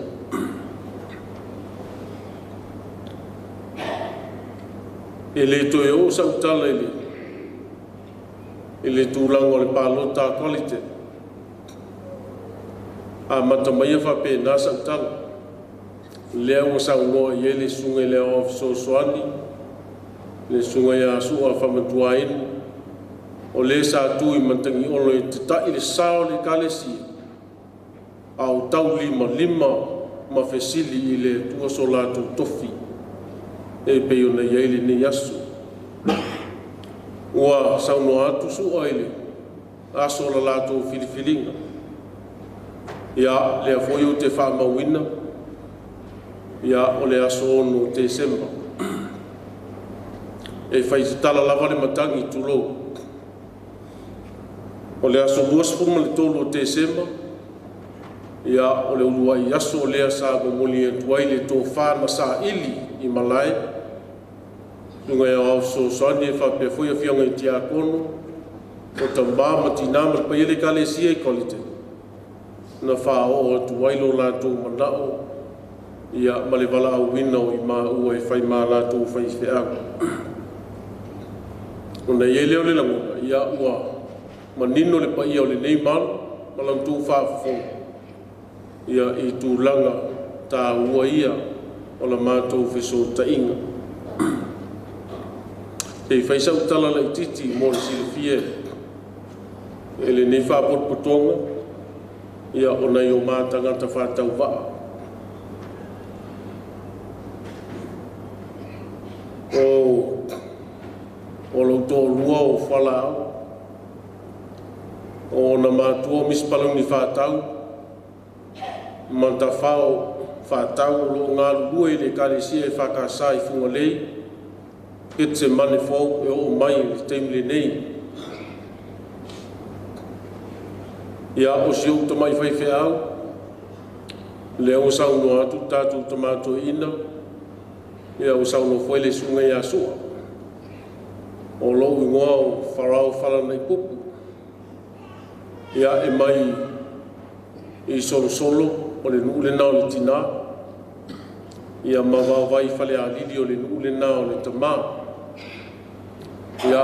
E le toe oo sautala i le tulaga o le palota a Quality. A mata mai ia faapena sautala. Lea ua saunoa i ai le susuga i le Aoao Fesoasoani, le susuga ia Sua Faamatuainu, o le sa tu i Matagiolo e tata'i le sa o le Ekalesia, a o taulimalima ma fesili i le Atua so latou tofi e pei ona i ai lenei aso. Ua saunoa atu Sua i le aso o la latou filifiliga. Ia, lea foi ou te faamauina, ia, o le aso 6 Tesema. E fai tatala lava le matagi, tulou. O le aso 23 o Tesema, ia, o le uluai aso lea sa momoli atu ai le tofa na saili i malae, susuga i Aoao Fesoasoani e faapea foi afioga i tiakono, o tamā ma tinā ma le paia i le Ekalesia i Quality, na faaoo atu ai lo latou manao, ia, ma le valaauina o i maua e fai ma latou faifeau. Ona i ai lea o le lagona, ia, ua manino le paia o lenei malu ma lautou faafofoga, ia, i tulaga tāua ia o la matou fesootaiga. Sei fai sautala laititi mo le silafia e lenei faapotopotoga, ia, o nai o matagata faatauvaa. O lou toalua o Falaao, o na matua o Misipalauni faatau, Matafao faatau o loo galulue i le Ekalesia e Fakasa i Fugalei, Getsemane fou e oo mai i le taimi lenei. Ia, o si ou tamai faifeau, lea ua saunoa atu tatou tamatoeina, ia ua saunoa foi le susuga ia Sua. O lou igoa o Farao Falanaipupu, ia, e mai i Solosolo, o le nuu lena o le tinā, ia ma vaovai falealili o le nuu lena o le tamā. Ia,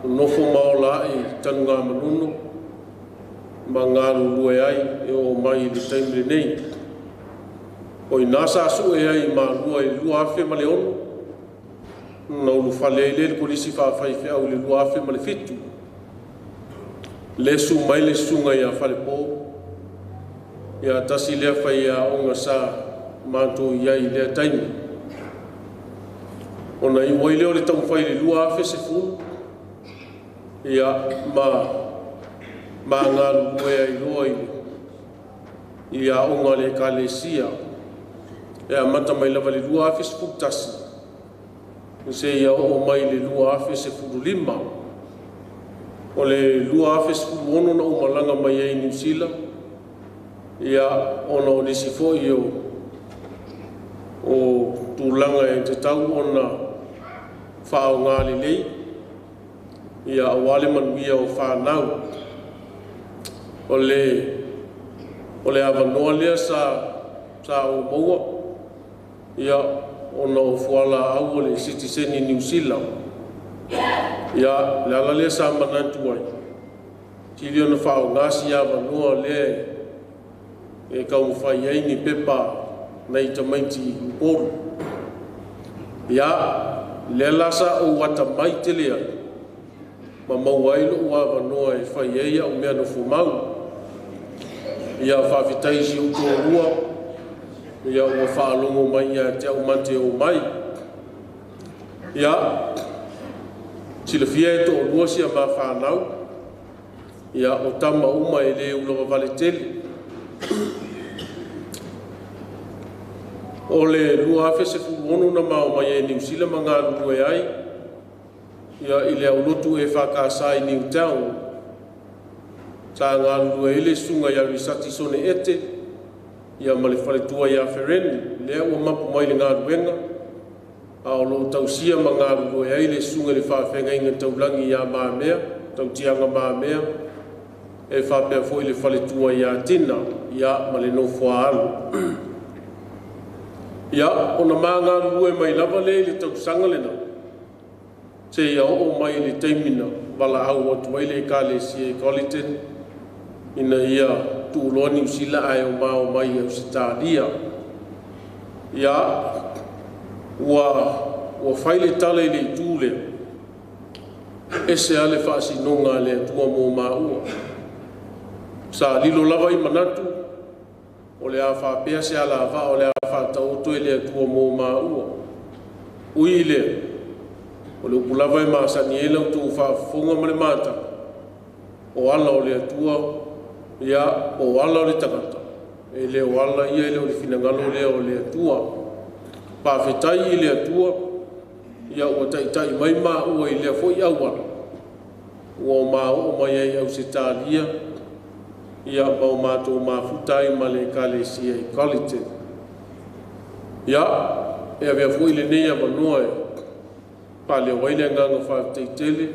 nofo ma ola ae i Tanugamanono, ma galulue ai e oo mai i le taimi lenei. O ina sa sue ai i Malua i le 2006, na ulufale ai lea le kolisi faafaifeau i le 2007. Le su mai le susuga ia Falepo, ia tasi lea faiaoga sa matou i ai i lea taimi. Ona iu ai lea o le taumafai i le 2010, ia ma galulue ai loa i aoga a le Ekalesia e amata mai lava i le 2011 seia oo mai i le 2015. O le 2016 na ou malaga mai ai i Niu Sila, ia ona o nisi foi o tulaga e tatau ona faaaoga lelei, ia aua le manuia o fanau. O le avanoa lea sa ou maua, ia ona o fualaau o le sitiseni Niu Sila. Ia le ala lea sa manatu ai, sili ona faaaoga si avanoa lea e taumafai ai ni pepa nai tamaiti i Upolu. Ia, lea la sa ou atamai tele ai, ma maua ai lou avanoa e fai ai au mea nofomau. Ia faafetai si ou toalua, ia ua faalogo mai ia te au ma te omai. Ia, silafia e toalua si a mafanau, ia o tama uma e le ulavavale tele. O le 2016 na mao mai ai Niu Sila ma galulue ai, ia i le aulotu e whakasa i Newtown. Sa galulue ai le susuga ia Risati Sone Ete, ia ma le faletua ia Fereni, lea ua mapu mai le galuega, a o loo tausia ma galulue ai le susuga i le faafeagaiga taulagi ia Mamea, tautiaga Mamea, e faapea foi le faletua ia Tina, ia ma le nofo a alo. Ia, ona ma galulue mai lava lea i le tausaga lena, seia oo mai i le taimi na valaau atu ai le Ekalesia i Colleton, ina ia tuuloa Niu Sila ae o mao mai i Ausetalia. Ia, ua fai le tala i le itu lea, ese lava le faasinoga a le Atua mo maua. Sa lilo lava i manatu, o le a faapea se alavaa o le a faataoto e le Atua mo maua. Ui i lea, o le upu lava e masani ai lau tou faafofoga ma le mata, o ala o le Atua, ia, o ala o le tagata, e le o ala ia e le o le finagalo lea o le Atua. Faafetai i le Atua, ia ua taitai mai maua i lea foi auala, ua maoo mai ai Ausetalia, ia ma o matou mafuta ai ma le Ekalesia i Colleton. Ia, e avea foi lenei avanoa e faaleo ai le agaga faafetai tele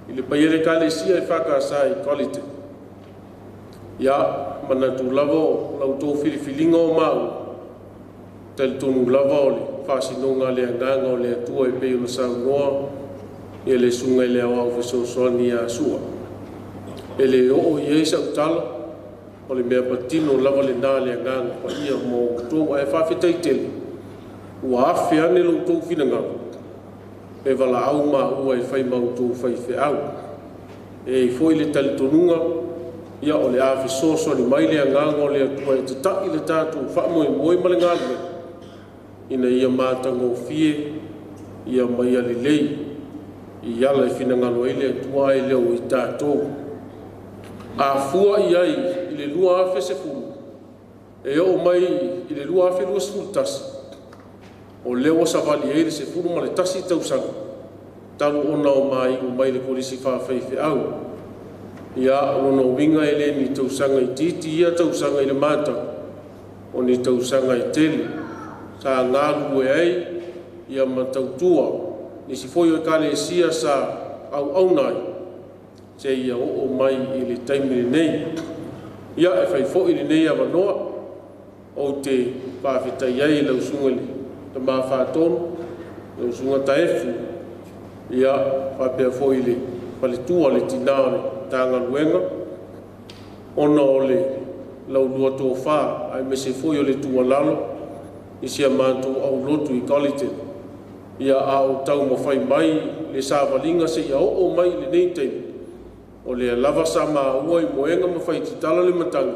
i le paia o le Ekalesia e whakasa i Colleton. Ia, manatu lava o lau tou filifiliga o maua, talitonu lava o le faasinoga a le agaga o le Atua e pei ona saunoa ia le susuga i le Aoao Fesoasoani ia Sua. E le oo i ai sau tala, o le mea patino lava lena le agaga paia mo outou, ae faafetai tele, ua afe ane lo outou finagalo, e valaau maua e fai ma outou faifeau. E i foi le talitonuga, ia o le a fesoasoani mai le agaga o le Atua e tata'i le tatou faamoemoe ma le galuega, ina ia matagofie, ia ma ia lelei, i ala e finagalo ai le Atua ae le o i tatou. A fua i ai i le 2010, e oo mai i le 2021, o lea ua savali ai le 11 tausaga, talu ona o maiu mai le kolisi faafeifeau. Ia, o lona uiga e le ni tausaga itiiti ia tausaga i le matau, o ni tausaga e tele, sa galulue ai, ia ma tautua, nisi foi o Ekalesia sa auauna ai, seia oo mai i le taimi lenei. Ia, e fai foi lenei avanoa, ou te faafetai ai i lau susuga i le Tama Faatonu, lau susuga Taefu, ia, faapea foi i le faletua, le tina o le Matagaluega, ona o le laulua tofa, aemaise foi o le tuualalo i si a matou aulotu i Colleton. Ia, a o taumafai mai le savaliga seia oo mai i lenei taimi, o lea lava sa maua i moega ma faititala le matagi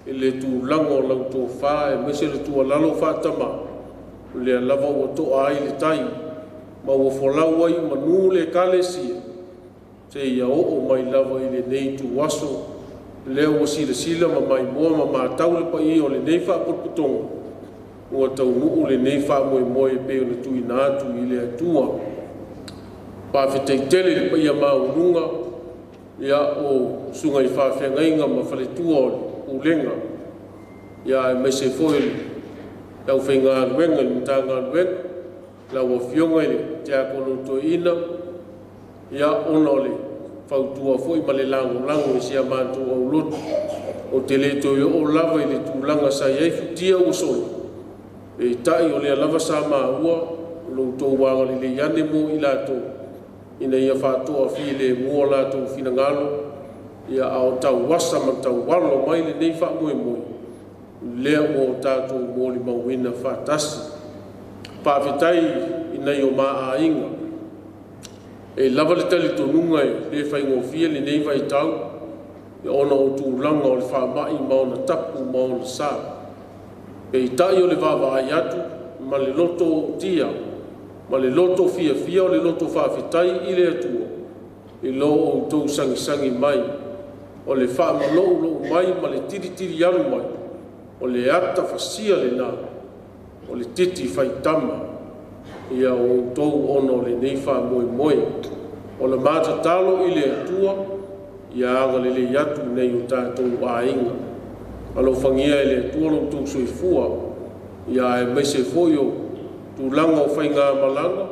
i le tulaga o lau tofa, aemaise le tuualalo faatama, o lea lava ua to'a ai le tai. Ma ua folau ai manu le Ekalesia, seia oo mai lava i lenei ituaso, lea ua silasila ma maimoa ma matau le paia o lenei faapotopotoga, ua taunuu lenei faamoemoe e pei ona tuuina atu i le Atua. Faafetai tele i le paia maualuga ia o susuga i faafeagaiga ma faletua o le Pulega, ia aemaise foi le aufaigaluega i le Matagaluega, lau Afioga i le Tiakono Toeaina, ia ona o le fautua foi ma le lagolago i si a matou aulotu. Ou te le toe oo lava i le tulaga sa i ai futia ua sola, peitai o lea lava sa maua lo outou agalelei ane mo i latou, ina ia faatoafilemu o latou finagalo, ia a o tauasa ma taualo mai lenei faamoemoe, lea ua o tatou molimauina faatasi. Faafetai i nai o ma aiga, e lava le talitonuga e le faigofie lenei vaitau, ona o tulaga o le faamai ma ona tapu ma ona sa. Peitai o le vaavaai atu ma le loto ootia, ma le loto fiafia o le loto faafetai i le Atua, i lo outou sagisagi mai, o le faamaloulou mai ma le tilitili alu mai, o le ata fasia lena, o le titi faitama, ia outou ona o lenei faamoemoe. O le matatalo i le Atua, ia agalelei atu nei o tatou aiga. Alofagia e le Atua lo outou soifua, ia aemaise foi o tulaga o faigamalaga,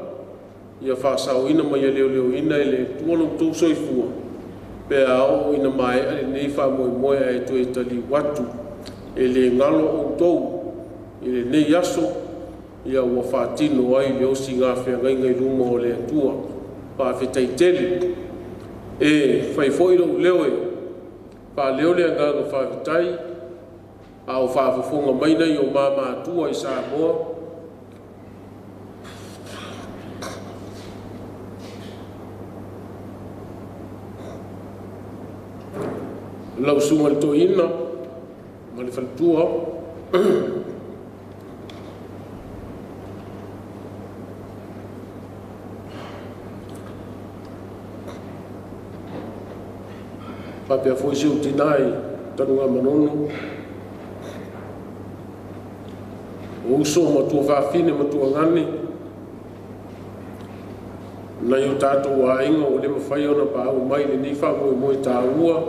ia faasaoina ma ia leoleoina e le Atua lo outou soifua, pe a oo ina maea lenei faamoemoe ae toe taliu atu. E le galo outou i lenei aso, ia ua faatino ai le osigafeagaiga i luma o le Atua. Faafetai tele. E fai foi lou leo e faaleo le agaga faafetai, a o faafofoga mai nai o mamatua i Samoa, lau susuga i le Toeaina ma le faletua, faapea foi si ou tina i Tanugamanono, o uso ma tuafafine ma tuagane, nai o tatou aiga ua le mafai ona paau mai lenei faamoemoe taua,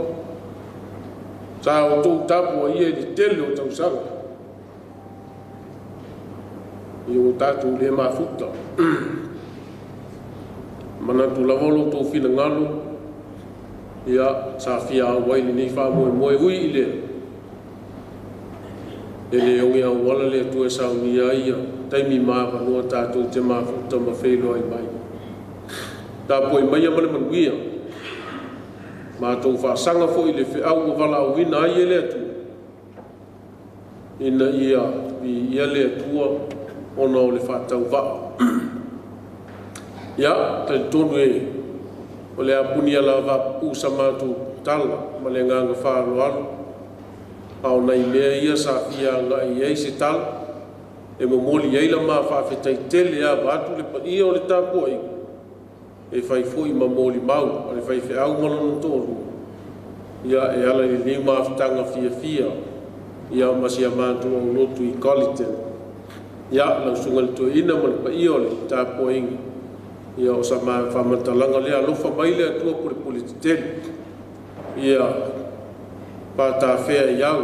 sa outou tapuaia i le tele o tausaga, ia ua tatou le mafuta. Manatu lava o lo outou finagalo, ia sa fia au ai lenei faamoemoe ui i lea, e le oge auala le Atua e saunia ai ia taimi ma avanoa tatou te mafuta ma feiloai mai. Tapuai maia ma le manuia, matou faasaga foi i le feau ua valaauina ai e le Atua, ina ia viia le Atua ona o le faatauvaa. Ia, talitonu e o le apuni ala vapupuu sa matou tala ma le agaga faaaloalo, a o nai mea ia sa fia agai ai se tala, e momoli ai la ma faafetai tele ava atu le paia o le tapuaiga, e fai foi ma molimau a le faifeau ma lona toalua, ia e ala i lenei mafutaga fiafia, ia ma si a matou aulotu i Colleton. Ia, lau susuga i le Toeaina ma le paia o le tapuaiga, ia o sa faamatalaga lea, alofa mai le Atua pulepule tetele, ia faatafea i au,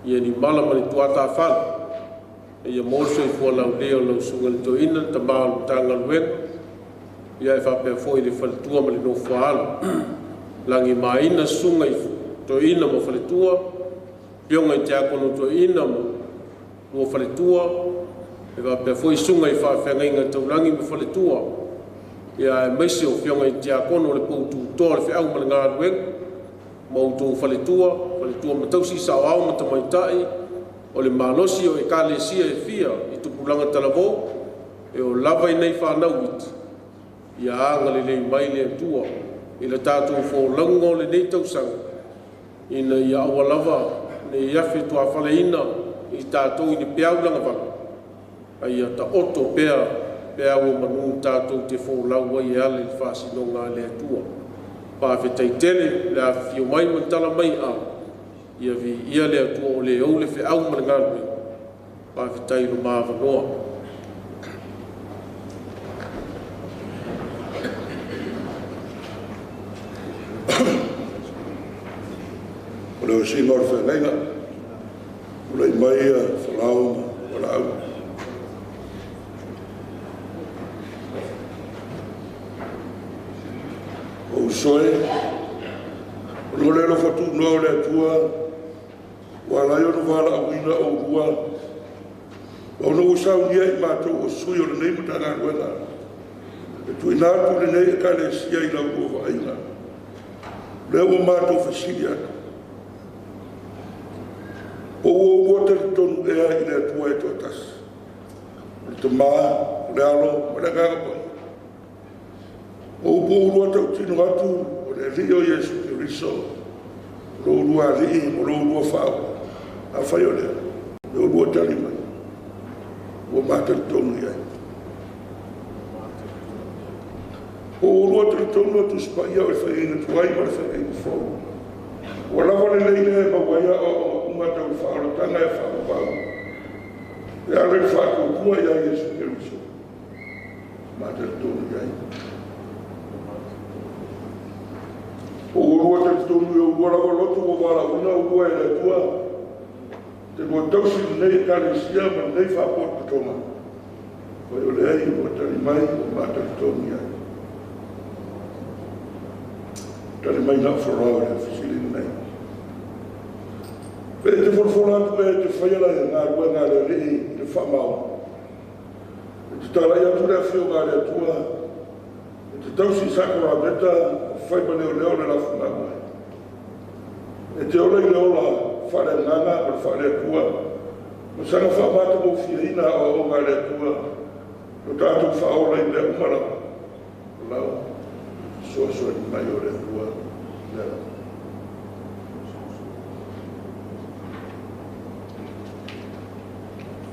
ia ni mala ma ni tuatafala, ia mo le soifua laulea o lau susuga i le Toeaina, le tama o le Matagaluega, ia e faapea foi le faletua ma le nofoaalo. Lagimaina susuga i Toeaina ma faletua, afioga i Tiakono Toeaina ma lua faletua, e faapea foi susuga i faafeagaiga taulagi ma faletua, ia aemaise o afioga i Tiakono o le poututoa o le feau ma le galuega, ma outou faletua, faletua ma tausi saoao ma tamaitai, o le malosi o Ekalesia e fia i tupulaga talavou, e o lava i nei whanau iti, ia agalelei mai le Atua i le tatou folauga o lenei tausaga, ina ia aua lava ne i afe tuafaleina i tatou i ni peau lagavala, a ia taoto pea pe au o manu tātou te fōlau ai e ale le whaasinoga a le Atua. Faafetai tele le afifio mai ma tala mai au, ia vi ia le Atua o le ou le feau ma le galuega. Faafetai lo maavanoa. O le osina o le whengainga, o le mai a whalau ma walau. O usoe, o lo lelo whatu noa o le Atua, wa lai o no wala awina o rua, wa ono usau nia i mātou o sui o le nei matanga ruena. E tuina atu le nei e kalesia i lau rua waaina. Lea ua mātou whasili atu. O ua ua talitonu ea i le Atua e toatasi. O le tamā, o le alo, o le agaga pai. O upu urua tautino atu, o le alii o Iesu Keriso, o lo urua alii, o lo urua whaau. A whai o lea, le urua tali mai. Ua mātalitonu i ai. O urua talitonu atu sipaia o le whainga tuai ma le whainga fau. Ua lava le leile e mawaia o unga tau whaolatanga e whaopau. E ale le whaatuatua ia Iesu Keriso. Mātalitonu i ai. O urua talitonu i urua lava lotu o wala una urua e le Atua. Te lua tausi nei e kalesia ma nei whaapot patonga. Wai o le ai ua tali mai o mātalitonu i ai. Tali mai nā wharau le whisili nei. Pe te whanafola atu e te whaiala e ngā rua ngā le alii i le whamao. E te tālai atu le awhio ngā le Atua. E te tausi sakorameta o whaima leo leo le lafu ngā mai. E te ola i le ola whare nganga ma le whare Atua. Ma sanga whaamata mo whiaina o o ngā le Atua. No tātou whaola i mea umara. O lau, soa soa ni mai o le Atua. Lea.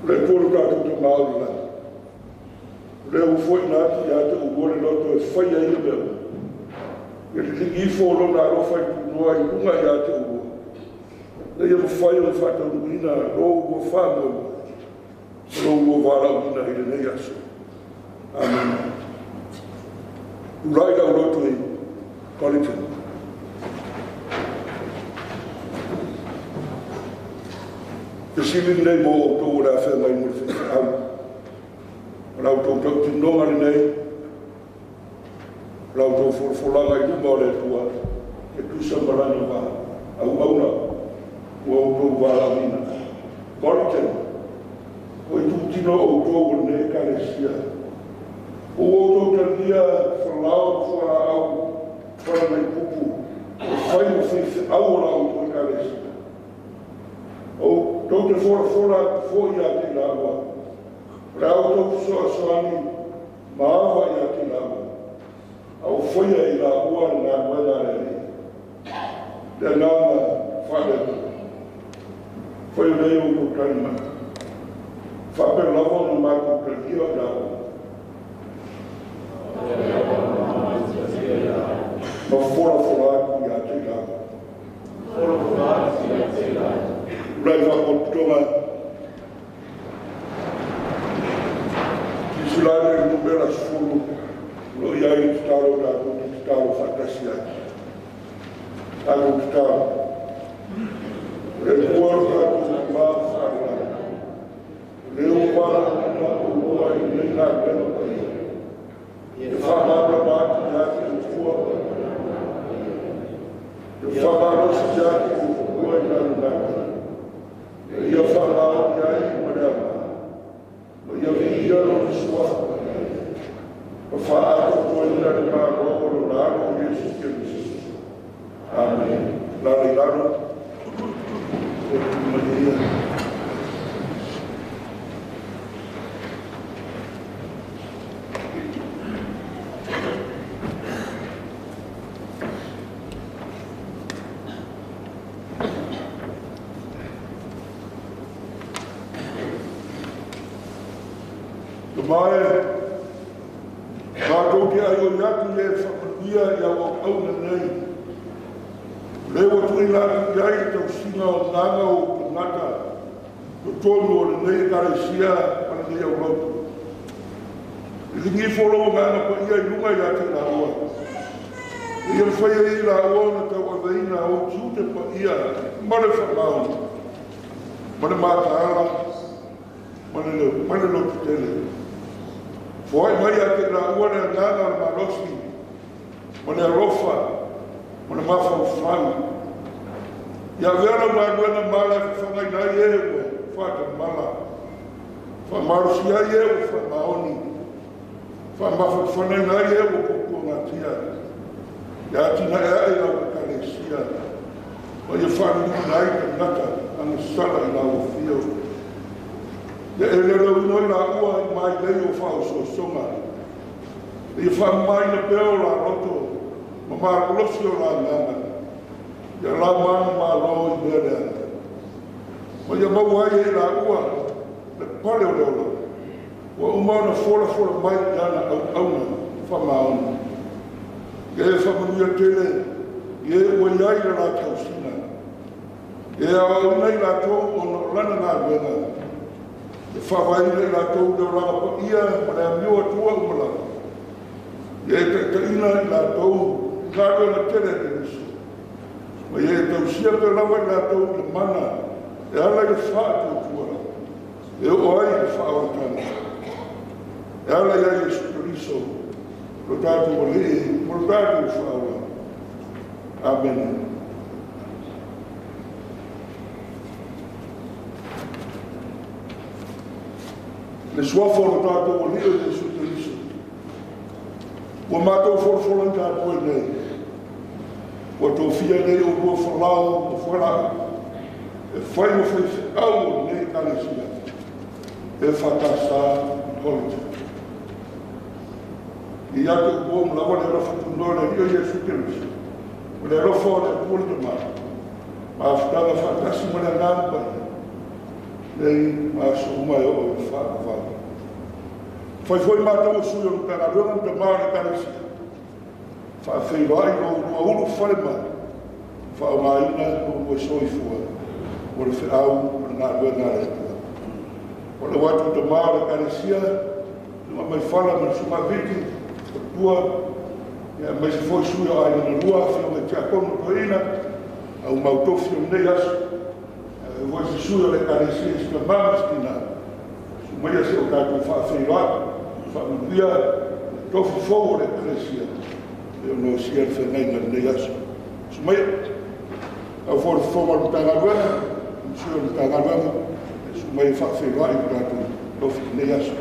Le Atua lo tātou te maori lai. Le ufo i nā ki ia te ua le loto e whaia i le mea. E le lingi ifo o lona alofa i tūnoa i lunga ia te ua. Le ia mwhai o whātaunuina lo ua whāmoe. Lo ua wālauina i le nei aso. Amen. Ulai lau loto i Collington. Te sili nei mō o tō le awhea mai mo le whiwhiau. O lau tō tautinonga le nei, lau tō folafolanga i luma o le Atua, e tusa marana wā, au auna, ua o tō wālauina. Collington, o i tūtino o tō o nei kalesia. O o tō tania whalau, whalau, whala mai pupu, o whai o whiwhiau o lau tō kalesia. O tō te folafola fo ia te laua. Rau tō soa soani maawa ia te laua. Au foia i laua le ngā wena le le. Le ngāna whale. Whai o lei o tō tani mai. Whape lava no mātou talia o laua. Ma folafola atu ia te laua. Folafola atu ia te laua. Ulai whakotoga. Isulane le numera 10. Lo ia i te taro tātou te taro whakasi ai. Tātou te taro. Le kua ro tātou te mā whakarara. Le o wāra nā o mua i nei ngā wena pai. Te whakamāra mātu ia te ufua. Te whakamarosi ia te ufua i nā nā. Ia whalau ia i ma le ama. Ma ia vi ia lo sua. Ma whaato toa ina le māro o lo lalo o Iesu Keriso. Amen. Lalo i lalo. O tu mai ia. Mai, Mātou te ai o iatu i e whakapatia i au au au nei. Le ua tui latu i ai le tausiga o nganga o tangata, to tonu o le nei ekalesia ma le nei au lotu. I lingi folo o nganga pa ia i lunga i a te laua. E ia whaia i laua na tau aveina o tiute pa ia ma le whamaoni, ma le mataala, ma le lotu tele. Foai mai a te laua le anganga o le malosi, ma le alofa, ma le mafaufau. Ia avea lau galuega mala e fafagaina ai e ua faatamala, faamalosia ai e ua faamaoni, faamafanafanaina ai e ua puapuagatia. Ia atinae ae lau ekalesia, ma ia faaliliuina ai tagata agasala i lau afio. Ia e lelauina ai laua i mailei o faaosoasoga, ia faamamaina pea o la loto ma malolosi o la agaga, ia lamanu malo i mea leaga. Ma ia maua ai e laua le pale o le ola, ua uma ona folafola mai i ana auauna faamaoni. Ia e faamanuia tele i e ua i ai le la tausina, ia e aoaoina i latou ona o lana galuega, e faavaeina i latou le olaga paia ma le amio atua uma lava. Ia e taitaina i latou i galuega tele a Keriso, ma ia e tausia pea lava i latou i le mana e ala i le faatuatua, e oo ai i le faaolataga. E ala ia Iesu Keriso, lo tatou Alii ma lo tatou Faaola. Amene. Le suafa o lo tatou Alii o Iesu Keriso, ua mātou folafola i tatou ai nei, ua tofia nei o lua falao ma fualaau, e fai ma faifeau o lenei ekalesia, e whakasa college. I ia te upua ma lava le alofa tunoa le Alii o Iesu Keriso, o le alofa o le Atua le Tama, ma afutaga faatasi ma le agaga paia, nei ma aso uma e oo i le faavavau. Fai foi mātou o sui o le Matagaluega ma Tama o le Ekalesia, faafeiloai lo ulua ulu fale mai, faaaogaina lo ulua soifua, o le feau o le galuega a le Atua. O le atu Tama o le Ekalesia, lunga mai fala ma le suga viti, o tua, ia mai se foi sui o aiga na lua, afioga i tiakono toeaina, au mautofi o lenei aso, e foi se sui o le Ekalesia i sina mama si tina, sumaia se o tatou faafeiloai, faamanuia le tofi fou o le Ekalesia, e ono sia le feagaiga lenei aso. Sumaia, au foi le fofoga o le Matagaluega, sui o le Matagaluega, sumaia faafeiloai le tatou tofi lenei aso.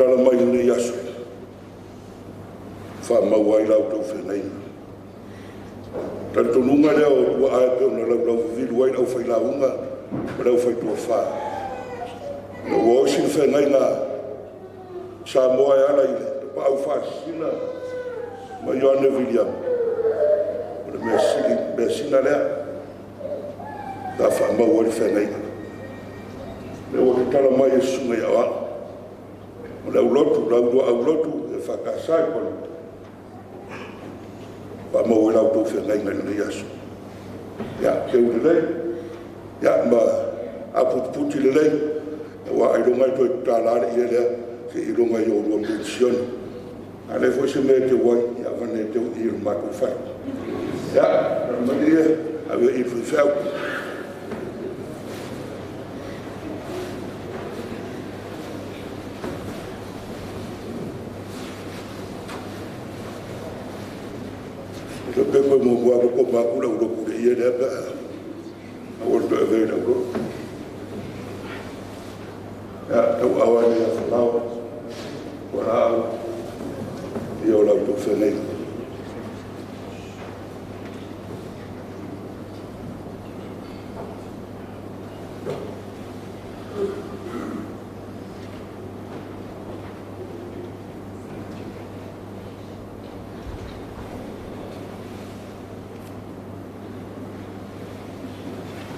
Tatala mai lenei aso, faamau ai lau tau feagaiga. Talitonuga lea o ua ae pe ona laulau vivilu ai lau failauga ma lau faituafa. Na ua osi le feagaiga Samoa e ala i le paau faasisina ma Ioane Viliamu. O le mea sili, mea sina lea. Sa faamau ai le feagaiga. Le ua tatala mai e susuga i aoao. O le aulotu, lau lua aulotu e whakasai kono. Faamau ai lau tou feagaiga i lenei aso. Ia, teu lelei. Ia, ma aputiputi lelei. Ua ailoga e toe tatala le ia lea se iloga i o lua penisione. A le foi se mea e teu ai, ia avane e teu i le matou fale. Ia, mai ia, ave i le faifeau. Te pe koe mo mua ko ma kula ulo kule ia lea pe a ua toe ave le ulo. Ia, tau awa ni a whalau, wa rau, ia o lau tau whenei.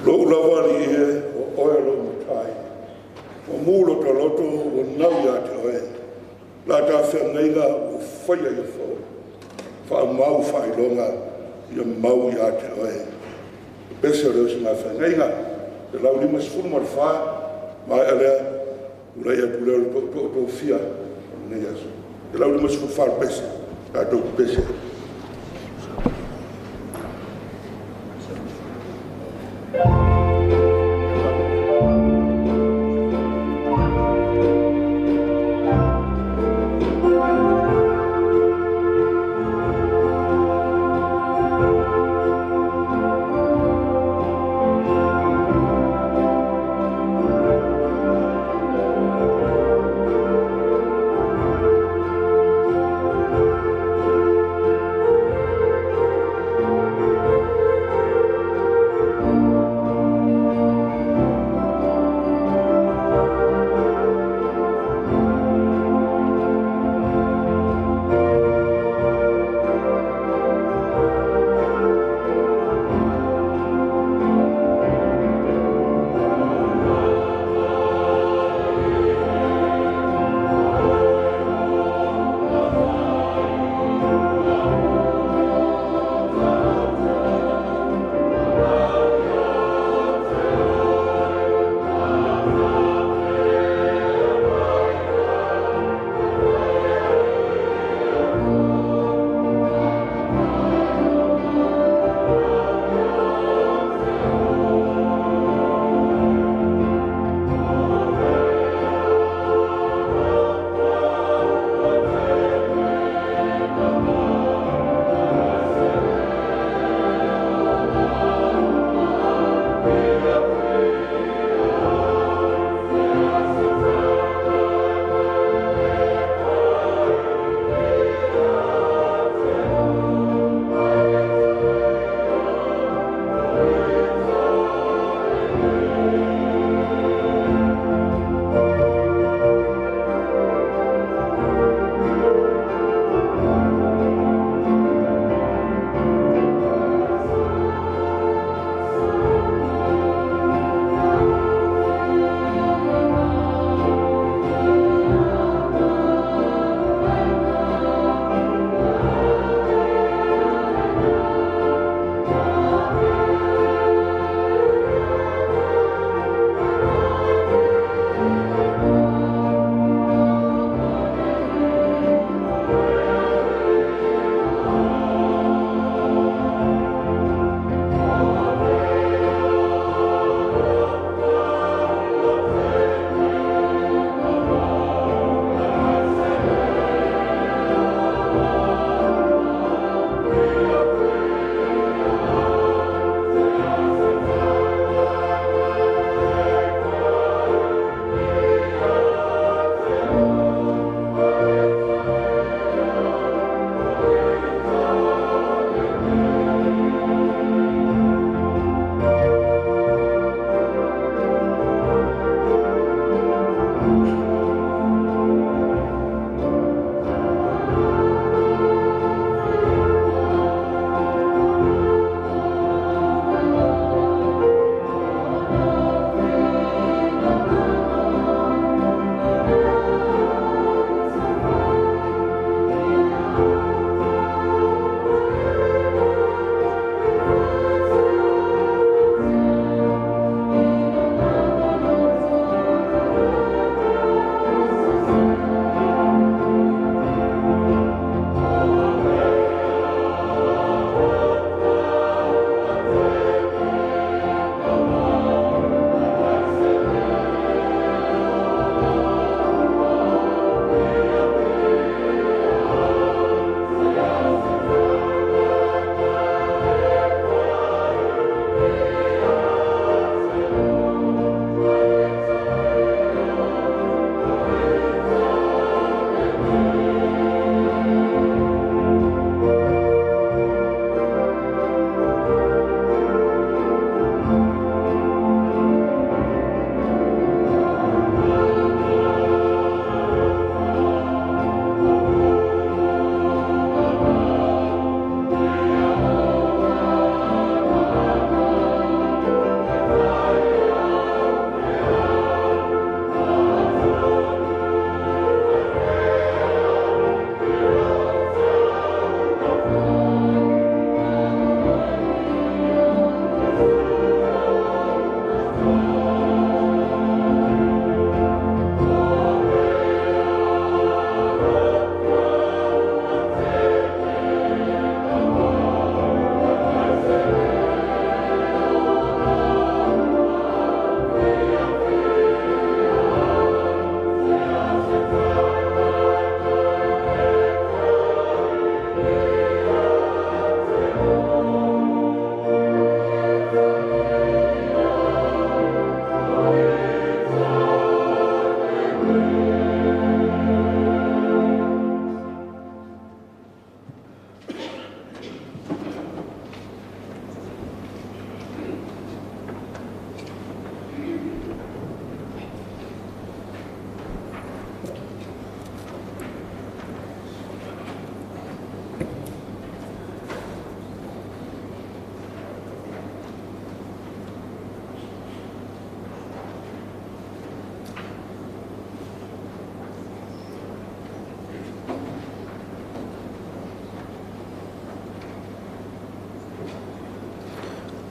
Lou lava li e o oe lo matai. O mulo ta loto o nau ia te oe. La ta whengainga o whaia ia fo. Wha mau whailonga ia mau ia te oe. Pese o leo si ngā whengainga. Te lau lima sefulu ma le wha. Mai alea ura ia tu leo le to to to fia. O nei aso. Te lau lima sefulu wha le pese. Tātou pese.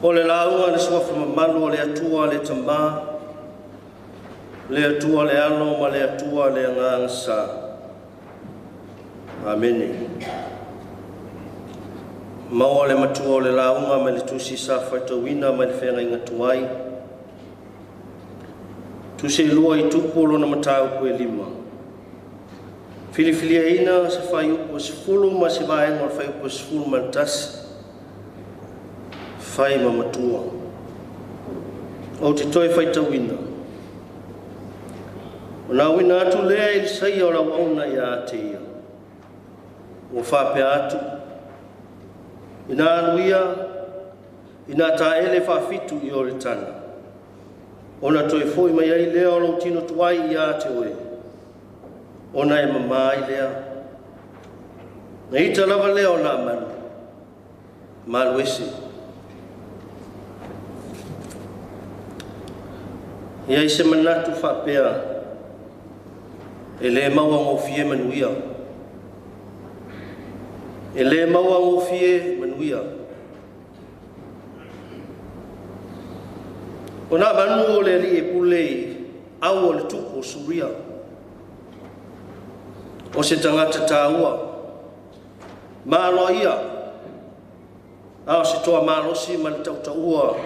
O le lauga le suafa mamalu o le Atua le Tamā, le Atua le Alo ma le Atua le Agaga Sa. Amene. Maua le matua o le lauga mai le tusi sa faitauina mai le feagaiga tuai. Tusi e 2 i tupu lona mataupu e 5. Filifiliaina se faiupu 10 ma se vaega o le faiupu 11. Fai ma matua. O te toe faitauina. O nā wina atu lea i saia o lau auna ia te ia. Ua whapea atu. Ina aluia, ina taele whawhitu i o le tana. Ona toe foi mai ai lea o lau tino tuai ia te oe. Ona e mamai lea. Na ita lava lea o nā manu. Malu ese. Ia i se manatu whapea e le maua ngofie manuia. E le maua ngofie manuia. O nā manu o le li e pule i au o le tupu o Suria. O se tangata tāua. Māloa ia. A o se toa malosi ma le tautaua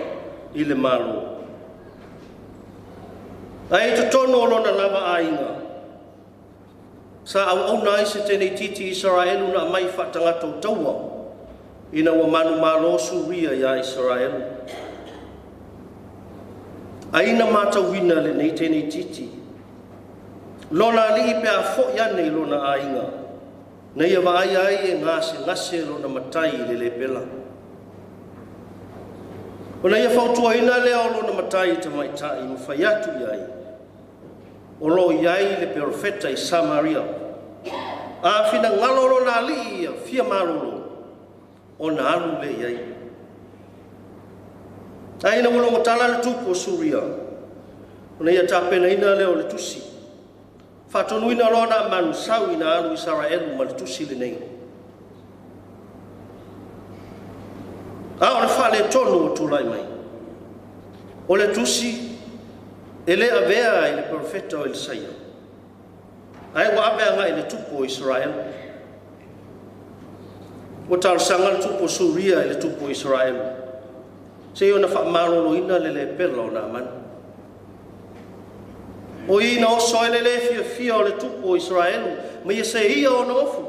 i le malo. Ai te tono o lona lava aiga. Sa au auna ai se tēnei titi Israelu na mai whatangato taua. Ina ua manu malo Suria ia Israelu. Aina mātauina le nei tēnei titi. Lona alii pe a fo ia nei lona aiga. Nei a vaai ai e ngase ngase lona matai i le lepela. O nei a fautuaina lea o lona matai i tamaitai ma whai atu iai. O lo iai le perofeta i Samaria. A whina ngalo lona alii ia fia malolo. O na alu le iai. Aina ulongo tala le tupu o Suria. O nei a tāpena ina lea o le tusi. Whatonuina lona manu sau ina alu Israelu ma le tusi le nei. A o le whale tonu o tūlai mai. O le tusi e le avea i le profeta o Elisaia. Ai ua avea ngai le tupu o Israel. Ua talosanga le tupu o Suria i le tupu o Israel. Se i ona whaamaloloina le lepela o nā manu. O ina oso ele le fia fia o le tupu o Israelu, ma ia se ia o na ofu.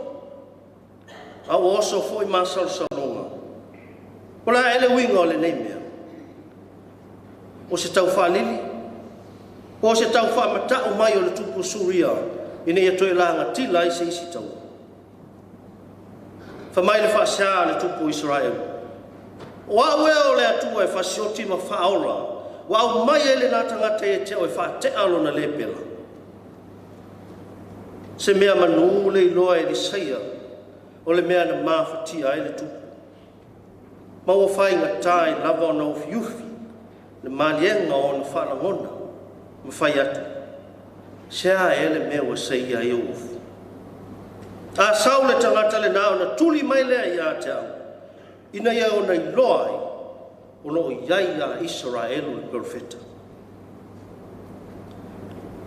A o oso foi masalosaloga. O la ele winga o le nei mea. O se tau whaalili. O se tau whaamatau mai o le tupu Suria, ina ia toe laanga tila i se isi tau. Whamai le whaasea le tupu Israelu. O au ea o le atua e whasioti ma whaola, wa au mai ele nā tangata e te o e whaatea lona lepela. Se mea manu le iloa e Elisaia, o le mea na māwhatia ai le tupu. Ma ua whainga tāi lava o na ufiufi, le malienga o na whaalangona, ma whai atu. Se a ele mea ua seia i ufu. A sau le tangata le nā o na tuli mai lea ia te au, ina ia o na iloa ai, o lo iai a Israelu le profeta.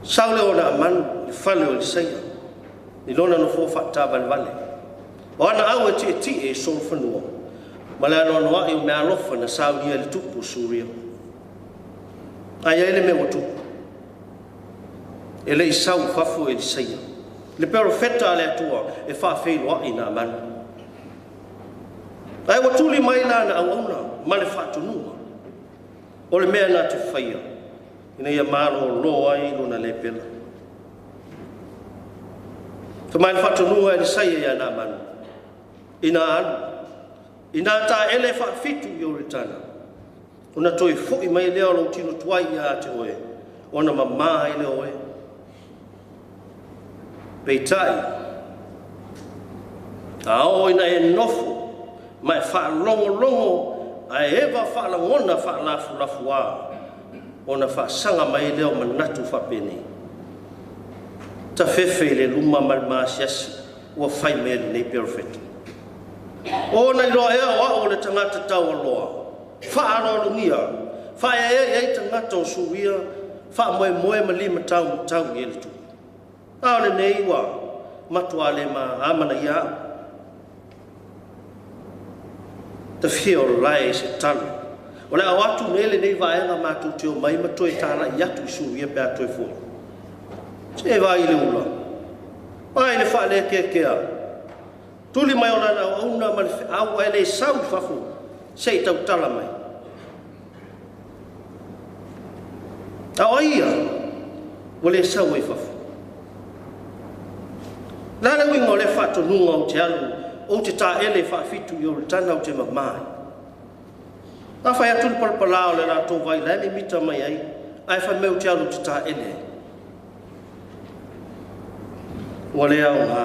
Sau le o na amanu i whale o Elisaia, i lona no fō whaatāvalevale. O ana au e tie tie e solo whanua, ma le anoano ai o mea alofa na saunia le tupu o Suria. Ai ai le mea wa tupu. E le i sau whafo Elisaia. Le profeta a le atua e whaawheiloa i nā amanu. Ai ua tuli mai la na auauna ma le whaatunua. O le mea nā te whaia, ina ia malo loa ai lona lepela. Whamai le whaatunua e le saia ia nā manu. Ina alu, ina tā ele whaawhitu i o le tana. Ona toi fui mai lea o lau tino tuai ia te oe, ona mamā i le oe. Peitai, a o ina e nofo, ma e whaalongolongo a e ewa whaalangona whaalafulafu a ona whaasanga mai leo manatu whapene. Ta whewhe le luma malmaasiasi ua whai mea le nei perfect. O na iloa ea o ao le tangata tau aloa. Fa'aaloalogia, fa'aeaea ai tagata o Suria, fa'amoemoe ma lima taumatau i le tupu. A o lenei ua matuā le amanaia a'u. Tafia o lae i se talo. O le ao atu nei lenei vaega matou te omai ma toe tala'i atu i Suria pe a toe fo'i. Se vai le ula. Vai le fa'alekeakea. Tuli mai o lana auauna ma le fe'au ae le sau i fafo se'i tautala mai. A o ai ia ua lē sau ai fafo? La le uiga o le faatonuga ou te alu ou te taele faafitu i Ioritana ou te mamā ai. Afai atu le palapalā o le latou vai la e mimita mai ai, ae fai mai ou te alu ou te taele ai. Ua le aogā,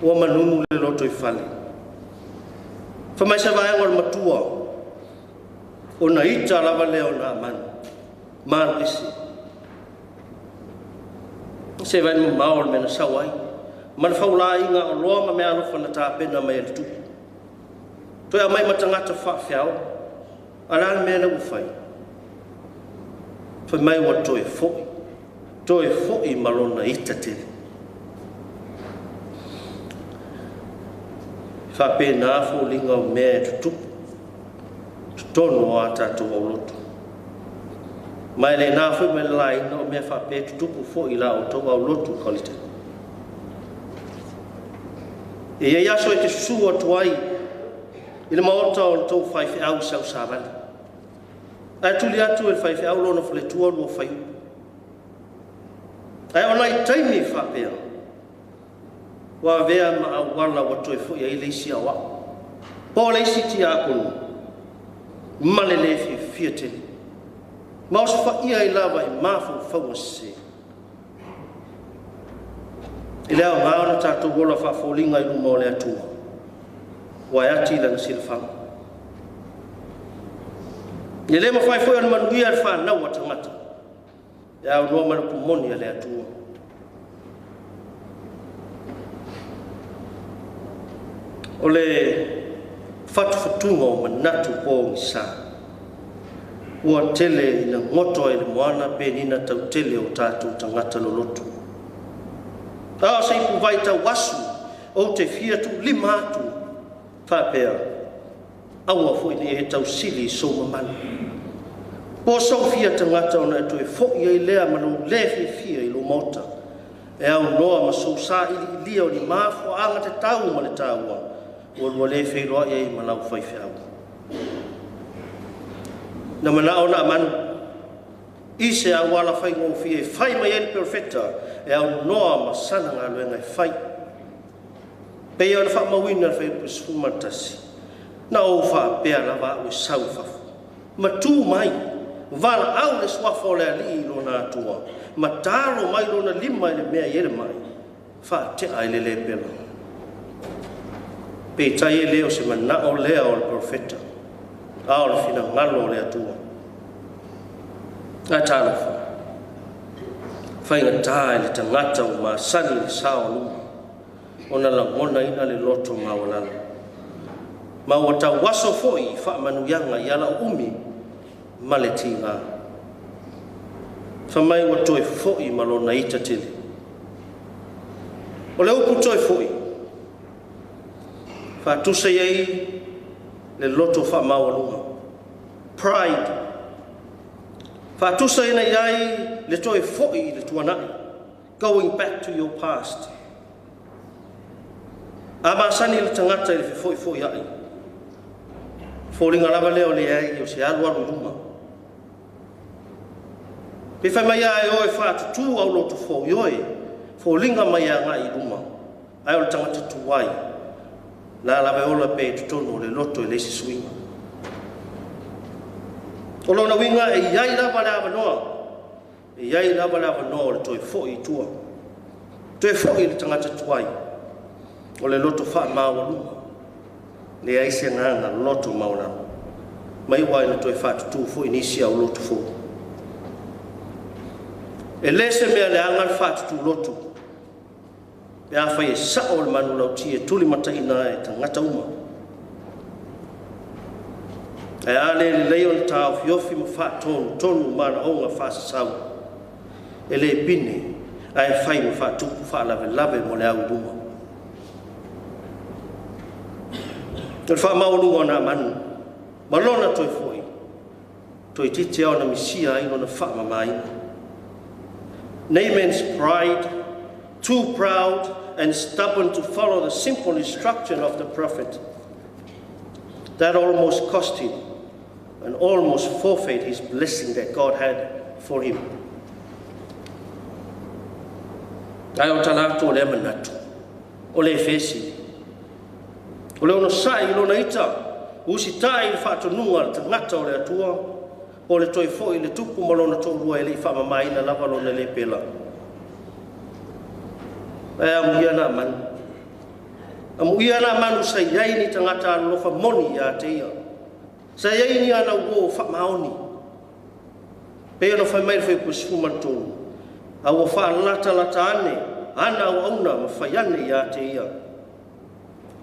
ua manunu le loto i fale. Fai mai se vaega o le matua, ona ita lava lea o Naamani, malu ese. Se vai mamao o le mea na sau ai, ma le faulāiga o loa ma mea alofa na tapena mai e le tupu. Toe aumai ma tagata faafeao, a le a le mea lea ua fai? Fai mai ua toe fo'i ma lona ita tele. Faapena foliga o mea e tutupu, totonu o a tatou aulotu. Ma e lena foi mai le laina o mea faapea e tutupu foi i la outou aulotu Kolitele. E iai aso e te susū atu ai i le maota o le tou faifeau i sau savali. Ae tuli atu e le faifeau lona faletua lua faiupu. Ae ona i taimi faapea, ua avea ma auala ua toe fo'i ai le isi aoa'o. Po o le isi tiakono, ma le lē fiafia tele. Ma osofa'ia ai lava i mafaufauga sesē. I le aogā ona tatou ola fa'afoliga i luma o le Atua, ua e ati lana silafaga. E lē mafai foi ona manuia le fanau a tagata, e aunoa ma le pumoni a le Atua. O le fatufatuga o manatu pogisā, ua tele ina goto ai le moana penina tautele o tatou tagata loloto. A o se ipuvai tauasu ou te fia tuulima atu faapea, aua foi nei e tausili i sou mamalu. Po o sou fia tagata ona e toe fo'i ai lea ma lou lē fiafia i lou maota, e aunoa ma sou sāiliilia o ni mafuaaga tatau ma le taua, ua lua lē feiloai ai ma lau faifeau. Na manao Naamanu i se auala faigofie e fai mai ai le perofeta e aunoa ma sana galuega e fai. Pei ona faamauina le fuaiupu 11, na ou faapea lava a'u e sau i fafo, ma tu mai, valaau le suafa o le Alii i lona Atua, ma talo mai lona lima i le mea i ai le mai, faate'a ai le lepela. Peitai e lē o se manao lea o le perofeta, a o le finagalo o le Atua. Ae talofa, faigatā i le tagata ua masani i le sao o luma, ona lagonaina le loto maualalo. Ma ua tauaso foi i faamanuiaga i ala o umi ma le tigā. Fai mai ua toe fo'i ma lona ita tele. O le upu toe fo'i, faatusa i ai le loto faamaualuga. Pride. Faatusa ina i ai le toe fo'i i le tuana'i. Going back to your past. A masani le tagata i le fefo'ifo'ia'i, foliga lava lea o leai o se alualu i luma. Pe fai mai a e o e faatutū au loto fou i oe, foliga mai e aga'i i luma, ae o le tagata tuai, la lava e ola pe i totonu o le loto e le isi suiga. O lona uiga e iai lava le avanoa, e iai lava le avanoa o le toe fo'i i tua. Toe fo'i le tagata tuai, o le loto faamaualuga, leai se agaga loto maualalo. Mai ua ina toe faatutū foi nisi au loto fou. E lē se mea leaga le faatutū loto, pe afai e sa'o le manulauti e tulimataʻina e tagata uma. Ae a le lelei ona taofiofi ma faatonutonu manaoga faasasau, e le pine ae fai ma faatupu faalavelave mo le au i luma. O le faamaualuga o Naamanu ma lona toe foi, toeitiiti lava ona misia ai lona faamamaina. Naaman's pride, too proud and stubborn to follow the simple instruction of the prophet, that almost cost him and almost forfeit his blessing that God had for him. Ae o tala atu o lea manatu, o le Efesi. O le onosai i lona ita, usitai i le faatonuga a le tagata o le Atua, po o le toe foi i le tupu ma lona toalua e le i faamamaina lava lona lepela. Ae amuia Naamanu. Amuia Naamanu sa i ai ni tagata alolofa moni ia te ia. Sa i ai ni ana uō faamaoni. Pei ona fai mai le Fuaiupu 13, a ua faalatalata ane ana auauna ma fai ane ia te ia.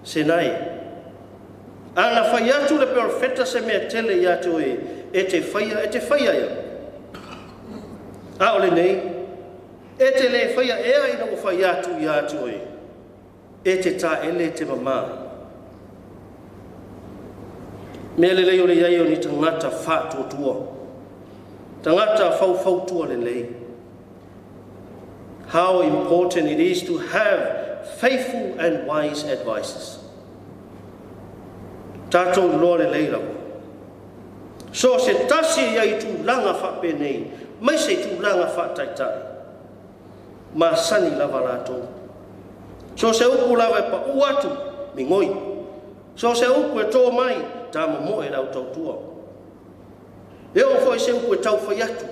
Sena e, ana fai atu le perofeta se mea tele ia te oe e te faia, e te faia ia. A o lenei, e te le faia ea ina ua fai atu ia te oe, e te taele e te mamā. Mea lelei o le i ai o ni tagata faatuatua, tagata faufautua lelei. How important it is to have faithful and wise advisors. Tatou iloa lelei lava. So se tasi ia i tulaga faapenei, mai se tulaga faataitai. Masani lava latou. So se upu lava e pau atu, migoi. So se upu e tō mai, tā momoe lau tautua. E oo foi se upu e tau fai atu,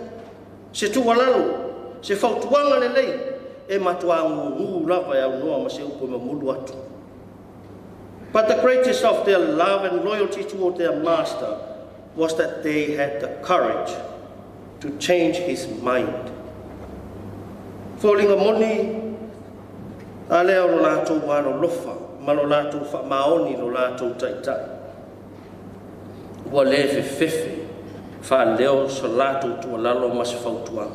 se tuualalo, se fautuaga lelei, e matua gugu lava e aunoa ma se upu e mamulu atu. But the greatest of their love and loyalty toward their master was that they had the courage to change his mind. Foliga moni a lea o lo latou alolofa ma lo latou faamaoni lo latou taitai. Ua le fefefe faaleo so latou tuualalo ma se fautuaga.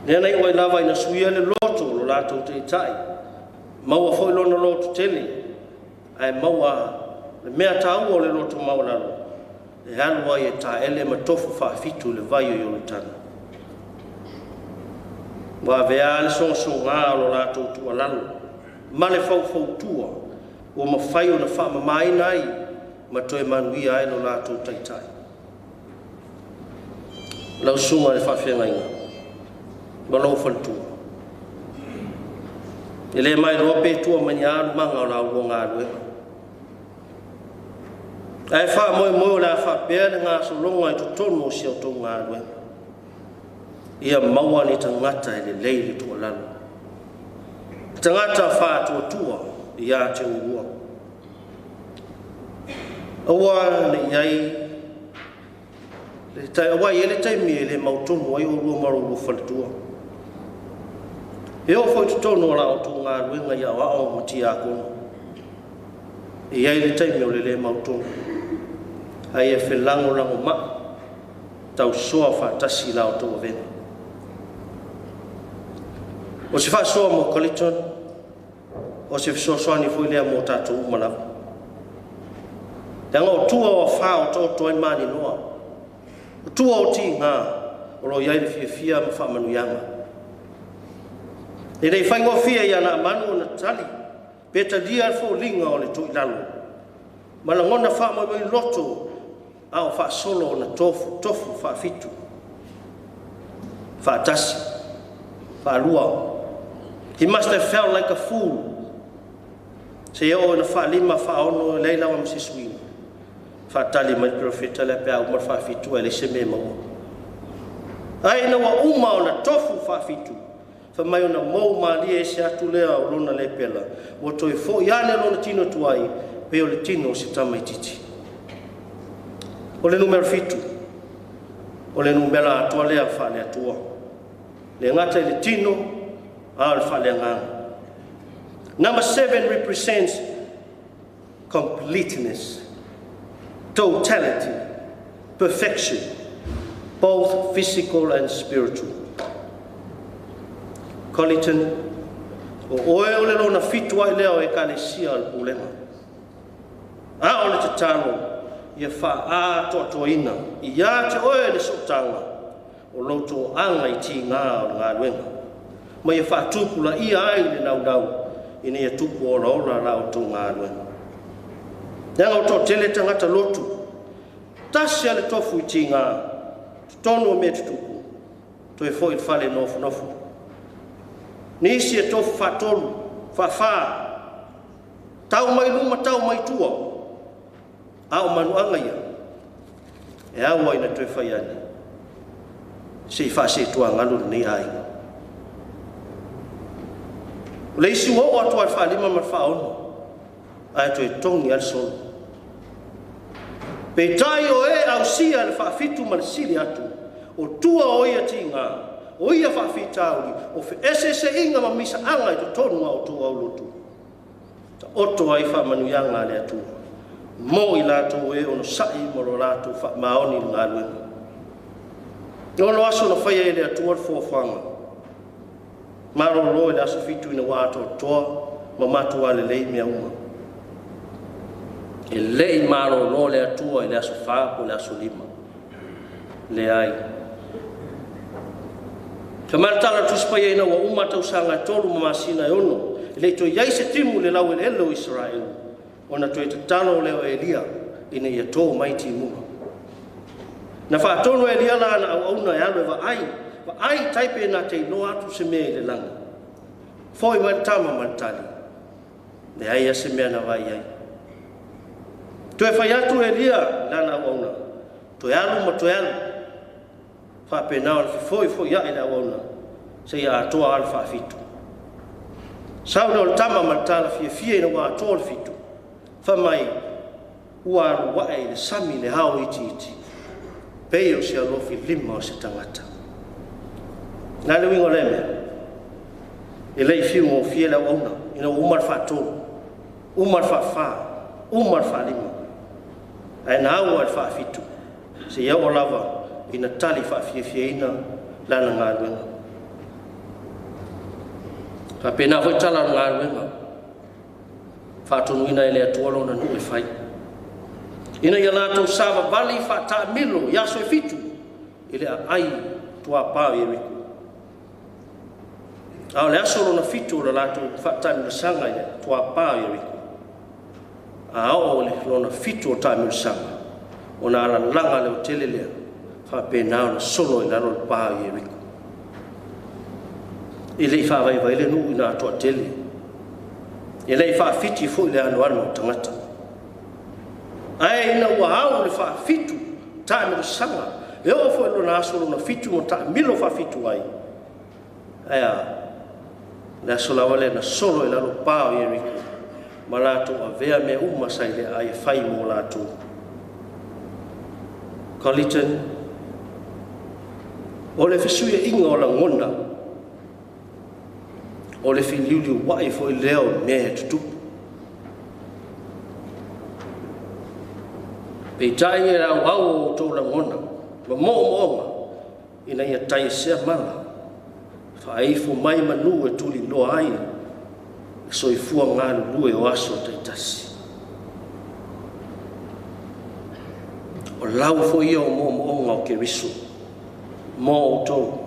Lea na iu ai lava ina suia le loto o lo latou taitai, maua foi lona loto tele, ae maua le mea taua o le loto maualalo, e alu ai e taele ma tofu faafitu i le vai o Ioritana. Ua avea le sogasoga o lo latou tuualalo ma le faufautua ua mafai ona faamamaina ai ma toe manuia ai lo latou taitai. Lau susuga i le faafeagaiga ma lou faletua. E le mailoa pe tua mai ni a alumaga o la oulua galuega. Ae faamoemoe o le a faapea le gasologa i totonu o si a outou galuega. Ia maua ni tagata e lelei le tuualalo. Tagata faatuatua ia te oulua. Aua ne i ai aua e i ai le taimi e le mautonu ai oulua ma lo oulua faletua. E oo foi i totonu o la outou galuega i aoao ma tiakono. E i ai le taimi o le le mautonu. Ae ia felagolagomai, tausoa faatasi i la outou avega. O se faasoa mo Culleton, o se fesoasoani foi lea mo tatou uma lava. Leaga o tua o afā o taoto ai maninoa. O tua o tiga o lo o i ai le fiafia ma faamanuiaga. E le i faigofie ia Naamanu ona tali pe talia le foliga o le toilalo ma lagona faamoemoe loto a o faasolo ona tofu tofu faafitu. Faatasi, faalua. He must have felt like a fool. Seia oo ina faalima faaono e leai lava ma se suiga. Faatali mai le perofeta lea pe a uma le faafitu ae leai se mea e maua. Ae ina ua uma ona tofu faafitu, fai mai ona mou malie ese atu lea o lona lepela, ua toe foi ane lona tino tuai pei o le tino o se tamaitiiti. O le numera fitu, o le numera atoa lea faale-Atua. Le gata i le tino, a o le faaleagaga. Number 7 represents completeness. Totality, perfection, both physical and spiritual. Colleton, o oe o le lona fitu ai lea o ekalesia o le pulega. A o le tatalo, ia faaatoatoaina ia te oe le sootaga o lou toaga i tigā o le galuega, ma ia faatupulaia ai le naunau ina ia tupu olaola la outou galuega. Leaga o toatele tagata lotu, tasi a le tofu i tigā, totonu o mea tutupu, toe foi i le fale nofonofo. Nisi e tofu faatolu, faafā, tau mai luma, tau mai tua, a o manuaga ia, e aua ina toe fai ane, se i faasetuagalu lenei aiga. O le isi ua oo atu ai le faalima ma le faaono, ae toe togi lava le solo. Peitai o e ausia le faafitu ma le sili atu, o tua o ia tigā, o ia faafitauli, o feeseeseaiga ma misaaga i totonu o outou aulotu, taoto ai faamanuiaga a le Atua, mo i latou e onosai ma lo latou faamaoni i le galuega. Ono aso na faia e le Atua le foafoaga, malolo i le aso 7 ina ua atoatoa ma matua lelei mea uma. E lei malolo le Atua i le aso 4 po o le aso 5. Leai. Ka malatala le Tusi Paia ina ua uma tausaga e 3 ma masina e 6, e le toe i ai se timu i le laueleele o Isaraelu, ona toe tatalo lea o Elia ina ia tō mai timuga. Na faatonu e Elia lana auauna e alu e vaai, vaai tai pe na te iloa atu se mea i le lagi. Foi mai le tama ma le tali, leai se mea na vaai ai. Toe fai atu Elia lana auauna, toe alu ma toe alu, faapena ona fefoi foi ae le auauna, seia atoa a le faafitu. Sau lea o le tama ma le tala fiafia ina ua atoa le fitu, fai mai, ua alu ae i le sami le ao itiiti, pei o se alofi lima o se tagata. Na le uiga o lea mea, e le i fiu gofie le auauna, ina ua uma le faatolu, uma le faafā, uma le faalima, ae na au a le faafitu, seia oo lava ina tali faafiafiaina lana galuega. Faapena foi tala o le galuega, faatonuina e le Atua lona nuu e fai, ina ia latou savavali faataamilo i aso e 7 i le aai tuapā o Ieriko. A o le aso lona 7 o le latou faataamilosaga i le tuapā o Ieriko, a oo le lona 7 o taamilosaga, ona alalaga le otele lea, faapena ona solo i lalo le pā o Ieriko. E le i faavaivai le nuu ina atoatele, e le i faafiti foi le anoano o tagata. Ae ina ua au le faafitu taamilosaga, e oo foi lona aso lona 7 ma taamilo faafitu ai, ae a, le aso lava lea na solo i lalo pā o Ieriko, ma latou avea mea uma sa i le aai e fai mo latou. Colleton, o le fesuiaiga o lagona, o le filiuliuai foi lea o mea e tutupu. Peitai e le auau o outou lagona, ma moomooga, ina ia taiesea mala, faaifo mai manu e tuliloa ai le soifua galulue o aso taitasi. O lau foi ia o moomooga o Keriso, mo outou.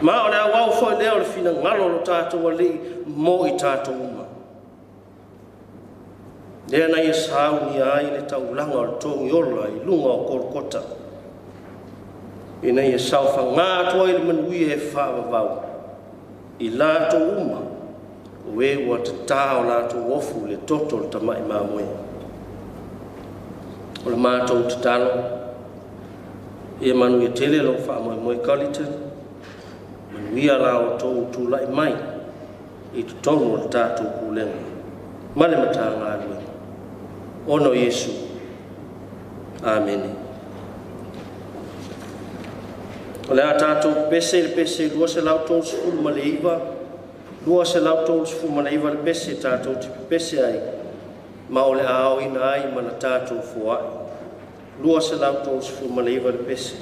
Ma o le auau foi lea o le finagalo o lo tatou Alii mo i tatou uma. Lea na ia saunia ai le taulaga o le togiola i luga o Kolokota, ina ia saofagā atu ai le manuia e faavavau i latou uma o e ua tatā o latou ofu i le toto o le tamai mamoe. O le matou tatalo, ia manuia tele lou faamoemoe Colleton, manuia la outou tulai mai i totonu o le tatou pulega ma le Matagaluega. Ona o Iesu. Amene. O le a tatou pese le pese 239, 239 le pese tatou te pese ai. Ma o le a aoina ai ma na tatou foai. 239 le pese.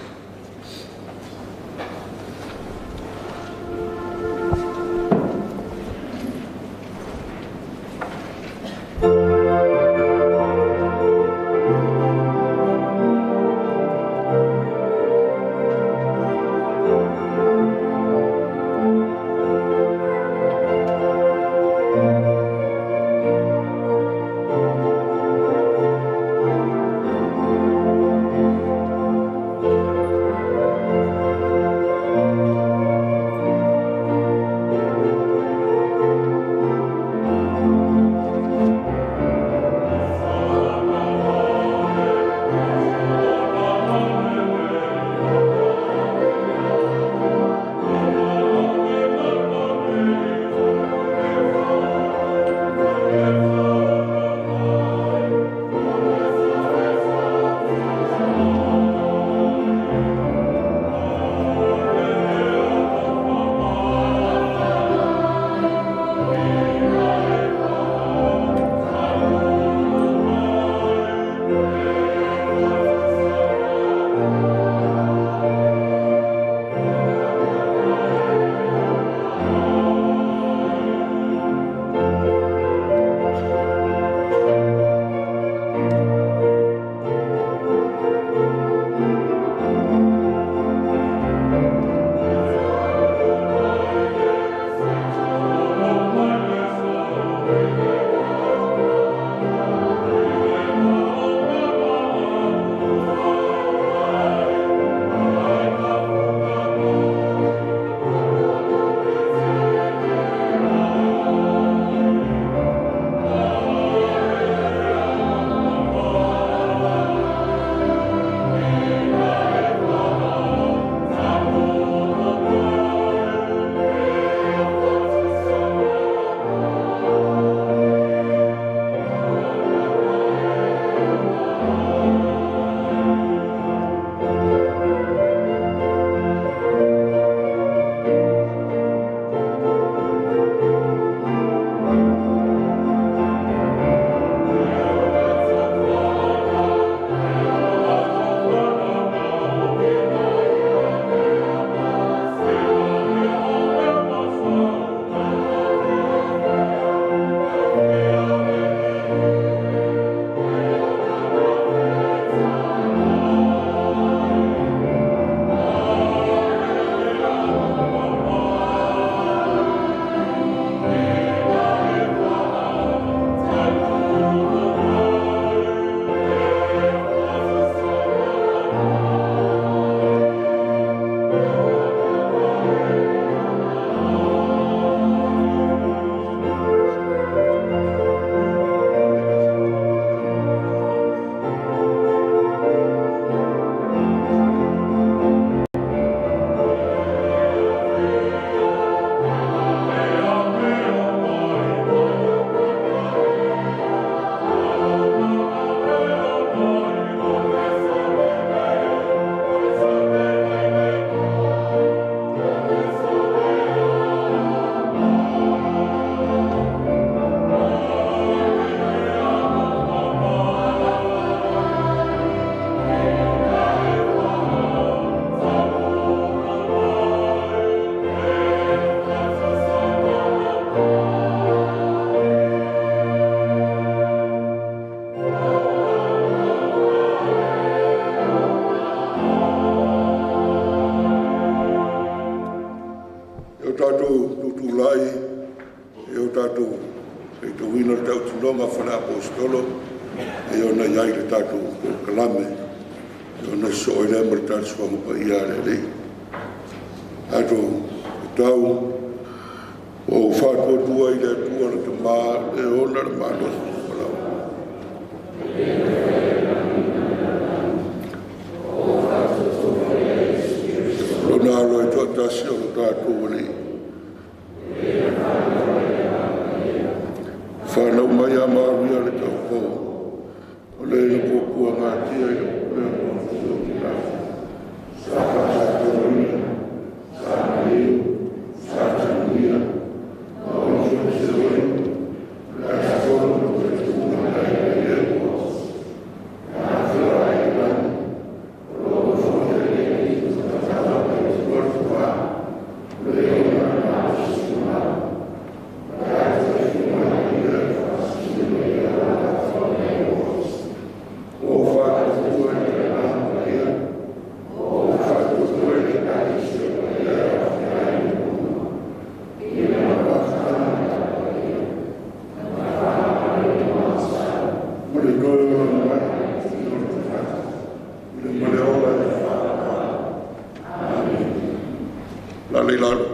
Lalo i lalo.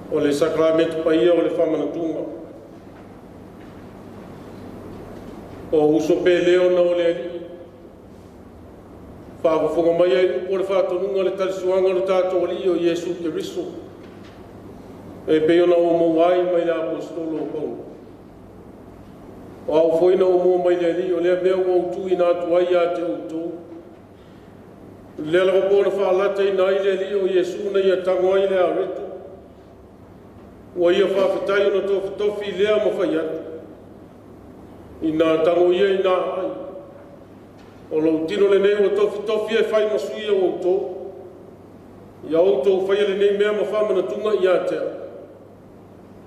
O le sakramento paia o le whamanatuga. O uso pe leo na o le alii. Whaafofonga mai ai upo le whaatonunga le talisuanga le tātou alii o Iesu Keriso. E pei ona o mauai mai le apostolo o Paulo. O au foina o mua mai le alii o lea mea ua utu ina atu ai a te outou. Lea lava pona whaalata ina ai le alii o Iesu na ia tango ai le areto. Ua ia whawhetai o na tofi lea ma whai atu. Ina tango ia ina ai. O lou tino lenei ua tofi e whai masui o outou. Ia outou whai lenei mea ma whamanatunga i atea.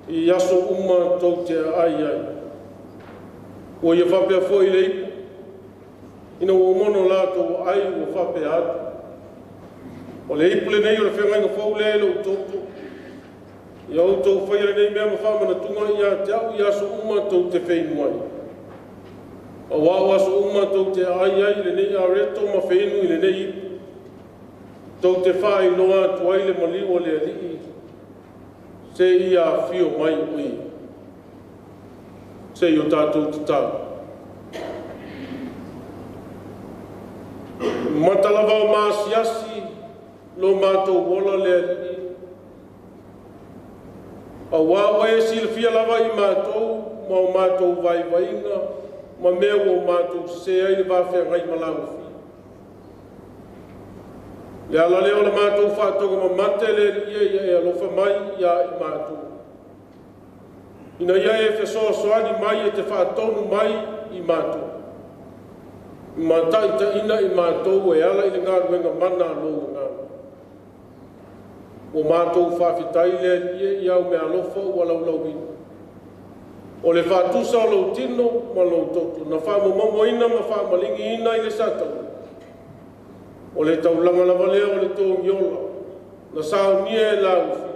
I aso uma tau te ai ai. Ua ia whapea foi le ipu. Ina ua mono lātou ai ua whapea atu. O le ipu lenei o le whengainga fau lea i lou toto. Ia outou whai lenei mea ma whamanatunga i a te au i aso uma tau te whenua ai. O wau aso uma tau te ai ai lenei areto ma whenu i lenei ipu. Tau te whai loa atu ai le maliu o le alii. Se ia whio mai ui. Se i o tātou te tau. Matalava o maasiasi lo mātou wola le alii. A wā e silfia lava i mātou, ma o mātou vaivainga, ma mea o mātou se ai le wawhea ngai malaufi. Le ala leo le mātou whātonga mamate le ia ia e alofa mai ia i mātou. Ina ia e whesoasoani mai e te whātonu mai i mātou. Mataita ina i mātou e ala i le ngā mana lō ngā. O mātou whawhitai le ia i au mea alofa ua laulauina. O le whātusa o lau tino ma lau toto, na whaamamoina ma whaamalingi ina i le satau. O le taulanga lava lea o le tōngiola, na saunia e laufi.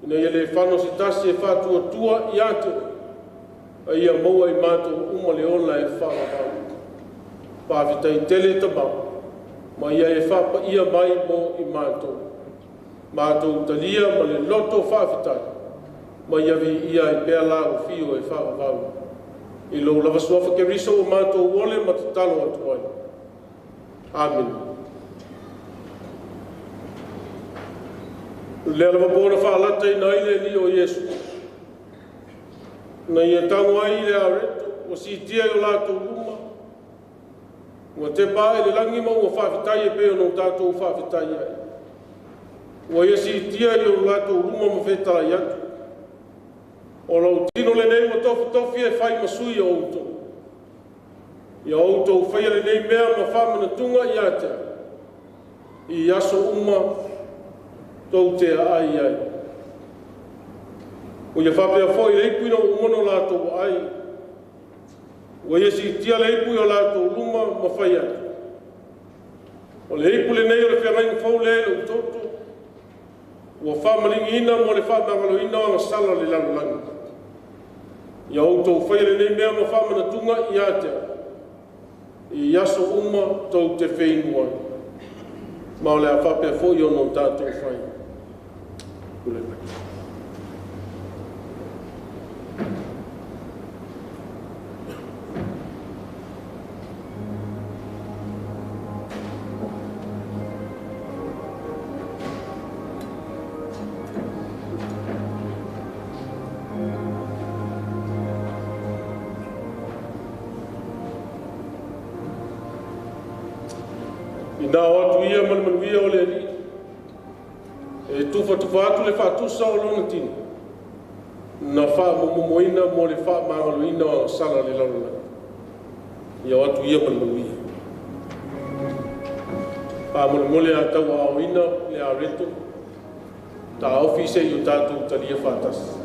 Ina ia le whano se tasi e whātuatua i ate, a ia maua i mātou uma le ola e whaavau. Whawhitai tele tamau, ma ia e whapa ia mai mō i mātou. Mātou talia ma le loto whawhitai, ma ia vi ia i pēr la o whio e whaavau. I lou lava suafa ke riso o mātou ole ma te talo atu ai. Amen. Lea lava pōna whaalata ina ai le li o Iesu. Na ia tango ai le areto, o sitia i o lātou luma. Ua te pā e le langi ma ua whawhitai e pēo no tātou whawhitai ai. Ua ia sitia i o lātou luma ma whetala i atu. O lau tino lenei ua tofi e whai masui o outou. Ia outou whaia lenei mea ma whamanatunga i atea. I aso uma tau te ai ai. O ia whapea foi le ipu ina umono lātou ai. Ua ia sitia le ipu i o lātou luma ma whai atu. O le ipu lenei o le whangainga fau lea i lou toto. Ua whaamalingi ina mo le whaamangaloina o sala le lalolagi. Ia outou whaia lenei mea ma whamanatunga i atea. I aso uma tau te whenua. Ma o le a whapea foi o no tātou whai. Kule mai. Ina o atu ia manumanuia o le alii. E tufatufa atu le whaatusa o lona tino. Na whaamomomoina mo le whaamangaloina o sala le lalolagi. Ia o atu ia manumanuia. Whaamolemole a tau aoina le areto. Ta ofise i o tātou talia whaatasi.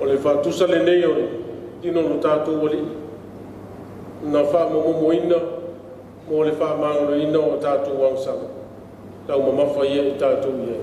O le faatusa lenei o le tino o lo tatou alii na faamomomoina mo le faamagaloina o tatou agasala taumamafa ia i tatou i ai.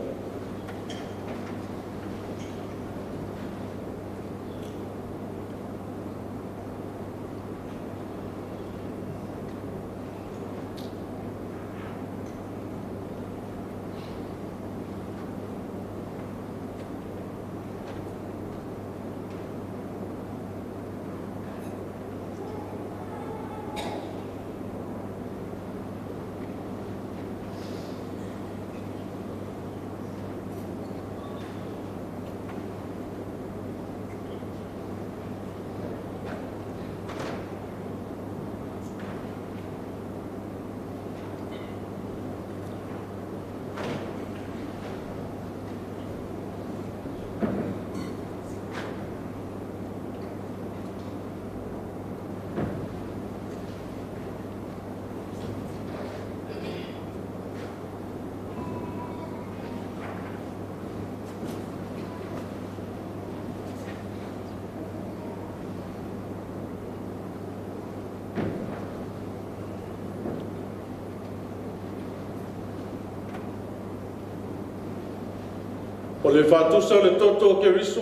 O le faatusa o le toto o Keriso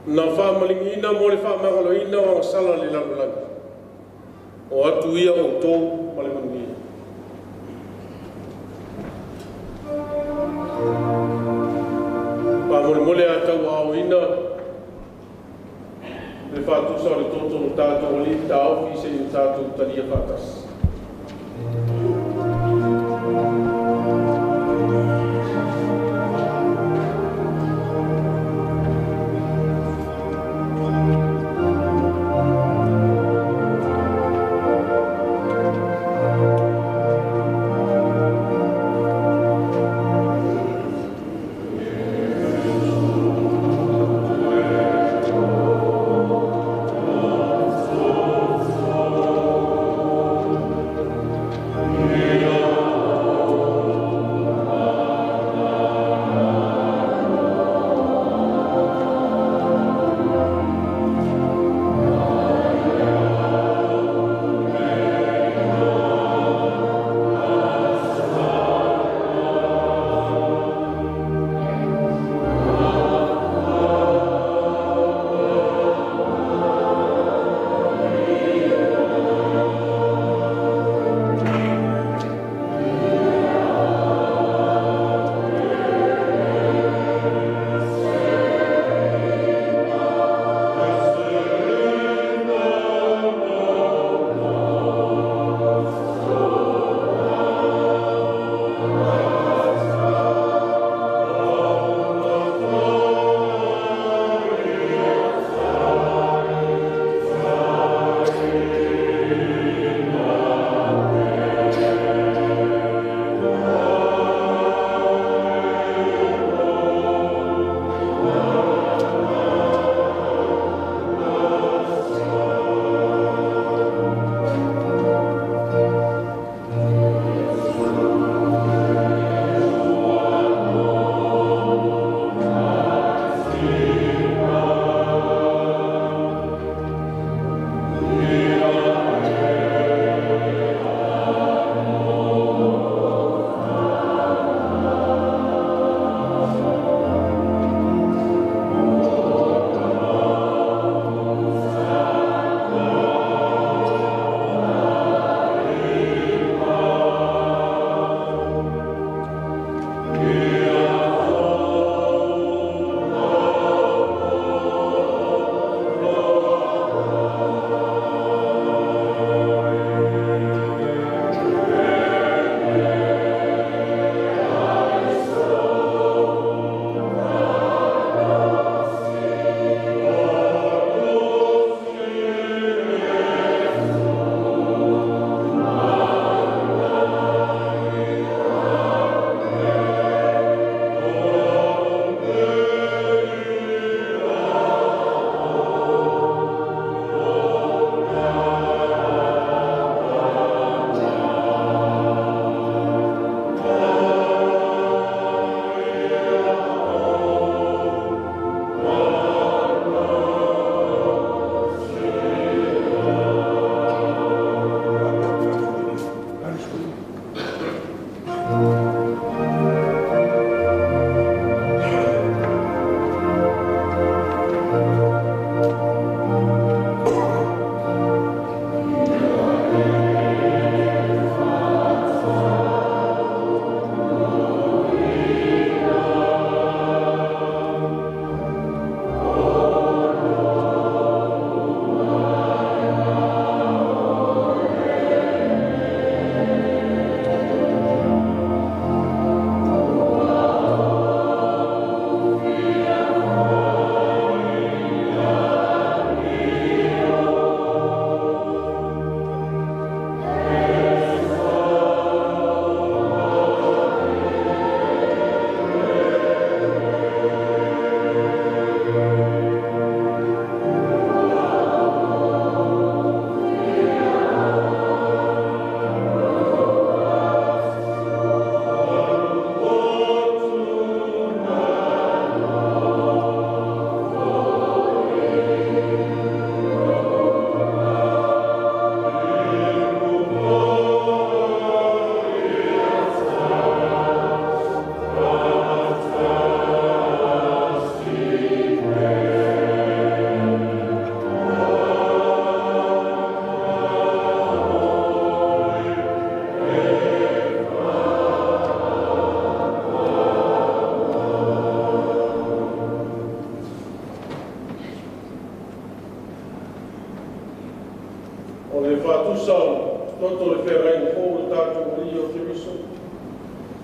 na faamaligiina mo le faamagaloina o agasala le lalolagi. O atu ia outou ma le manuia. Faamolemole a tauaaoina le faatusa o le toto o tatou alii taofi seia tatou talia faatasi.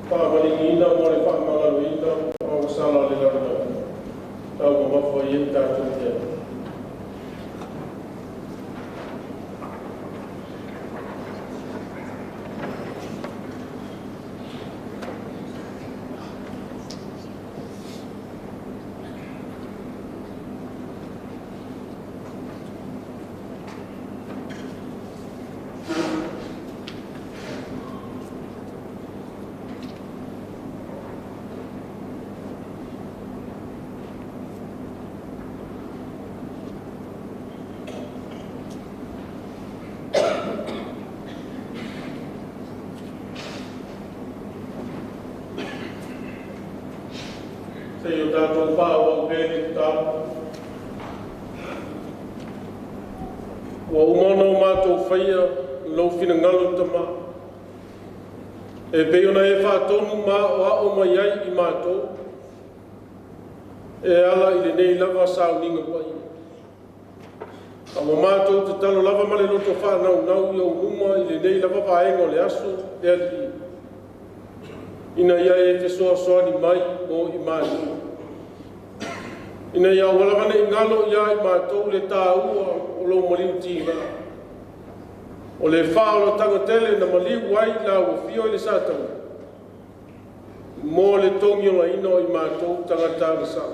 Fa'amaligiina mo le fa'amagaloina ma ua sala le lalolagi taumamafa ai ai tatou te ai. Se o tātou whaawau pēne tatalo. Ua uma ona o mātou whaia lou finagalo tamā. E pei ona e whaatonu ma o ao mai ai i mātou. E ala i lenei lava sauniga paia. A ua mātou tatalo lava ma le loto whaanaunau i au luma i lenei lava vaega o le aso le alii. Ina ia e fesoasoani mai mo i mātou. Ina ia ua lava nei ngalo ia i mātou le tāua o lou maliu tīgā. O le whaolotaga tele na maliu ai la ua fio i le sātau. Mo le tongi o laina o i mātou tagata le sa.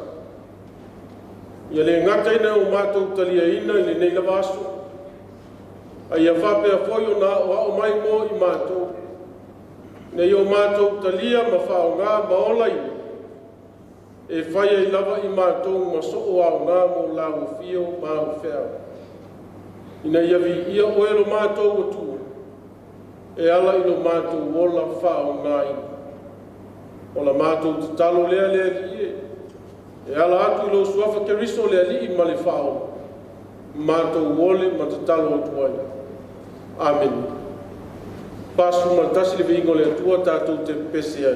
Ia le ngata ina o mātou talia ina i lenei lava aso. A ia whapea foi o nā o ao mai mo i mātou. Nei o mātou talia ma whaonga ma ola ina. E whai ai lava i mātou ma soo au ngā mō la ua fio ma au wheau. Ina ia vi ia oe lo mātou atua. E ala i lo mātou ola whao ngā ina. O la mātou tatalo lea lea li e. E ala atu i lo suafa Keriso le alii ma le whao. Mātou ole ma tatalo atu ai. Amen. Pasu maltasi le veingo le atua tātou te pese ai.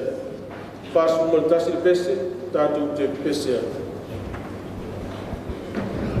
Pasu maltasi le pese tātou te pese ai. Thank you.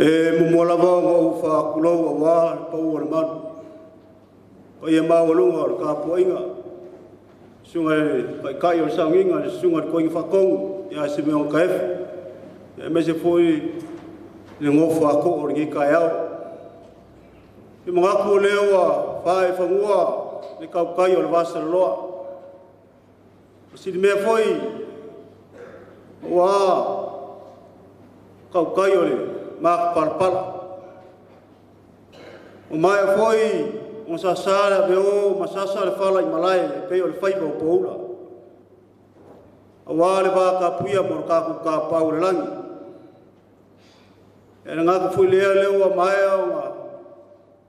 E mo lava o ou faakulou auā le pau o le malu. Paia maualuga o le tapuaiga, susuga i le Taitai o le Sauniga, le susuga i le Toeaina Faatonu ia Simeon Taefu, aemaise foi le nofo a too o lenei taeao. E manatu o lea ua faaefanua le tautai o le vasaloloa. O silimea foi ua tautai o le matapalapala. O maea foi o sasa le aveo ma sasa le fala i malae e pei o le faiva o poula. Auā le vatapuia ma le tatou Tapa o le lagi. E le gata foi lea lea ua maea ona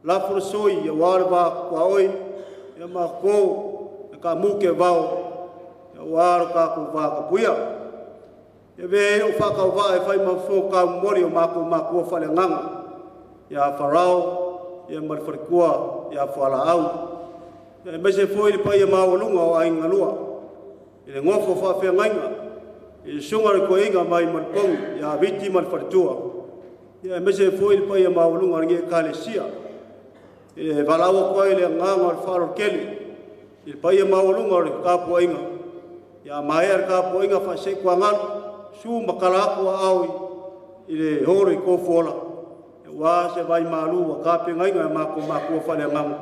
lafo le soi auā le va tuaoi ia ma toto le taamu teevao auā le tatou vatapuia. E avea ai lou faatauvaa e fai ma fofo taumomoli o matou matua faaleagaga ia Farao ia ma le faletua ia Fualaau. Aemaise foi le paia maualuga o Aiga na Lua, i le nofo faafeagaiga, i le susuga i le toeaina mai Maleponi ia Viti ma le faletua, ia aemaise foi le paia maualuga o lenei Ekalesia. E valaau atu ai le agaga o le faaaloalo tele i le paia maualuga o le tapuaiga, ia maea le tapuaiga faasee i tuagalu, susu ma tala atu aao i le holo i Tofuola, aua se vaimalu ua tapenaina e matou matua faaleagaga,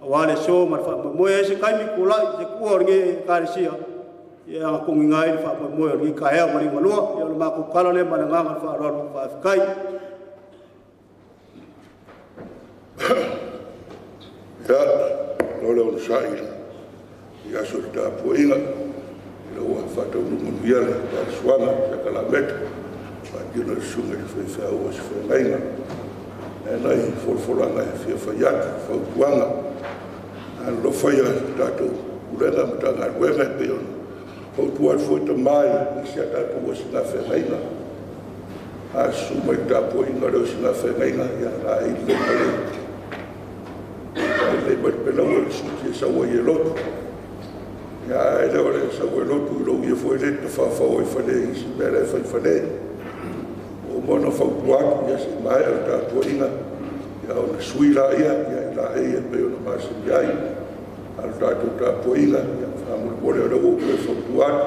aua le aso ma le faamoemoe. E i ai se taimi tulai i se tuua o lenei Ekalesia, ia togiga ai le faamoemoe o lenei taeao ma liugalua. Ia o le matou tala lea ma le agaga o le faaaloalo. Faafetai. Ia, o le onosai i aso o le tapuaiga, ina ua faataunuu manuia le talosuaga sakalameta, faatino e le susuga i le faifeau o se feagaiga. E nai folafolaga e fia fai atu, fautuaga, alolofa ia le tatou Pulega ma Matagaluega e pei ona fautua atu foi tama i isi a tatou osigafeagaiga. A susu mai le tapuaiga o le osigafeagaiga, ia laei lelei mai le pelaua i le suti e sau ai e lotu. Ia, ae le o le sau e lotu i lou ia foi le tafafao ai fale i isi mea la e fai fale. Ua uma ona fautua atu, ia se i maea le tapuaiga, ia ona sui laia, ia i laei e pei ona masani ai. A o le tatou tapuaiga, ia faamolemole o lea ua ou toe fautua atu.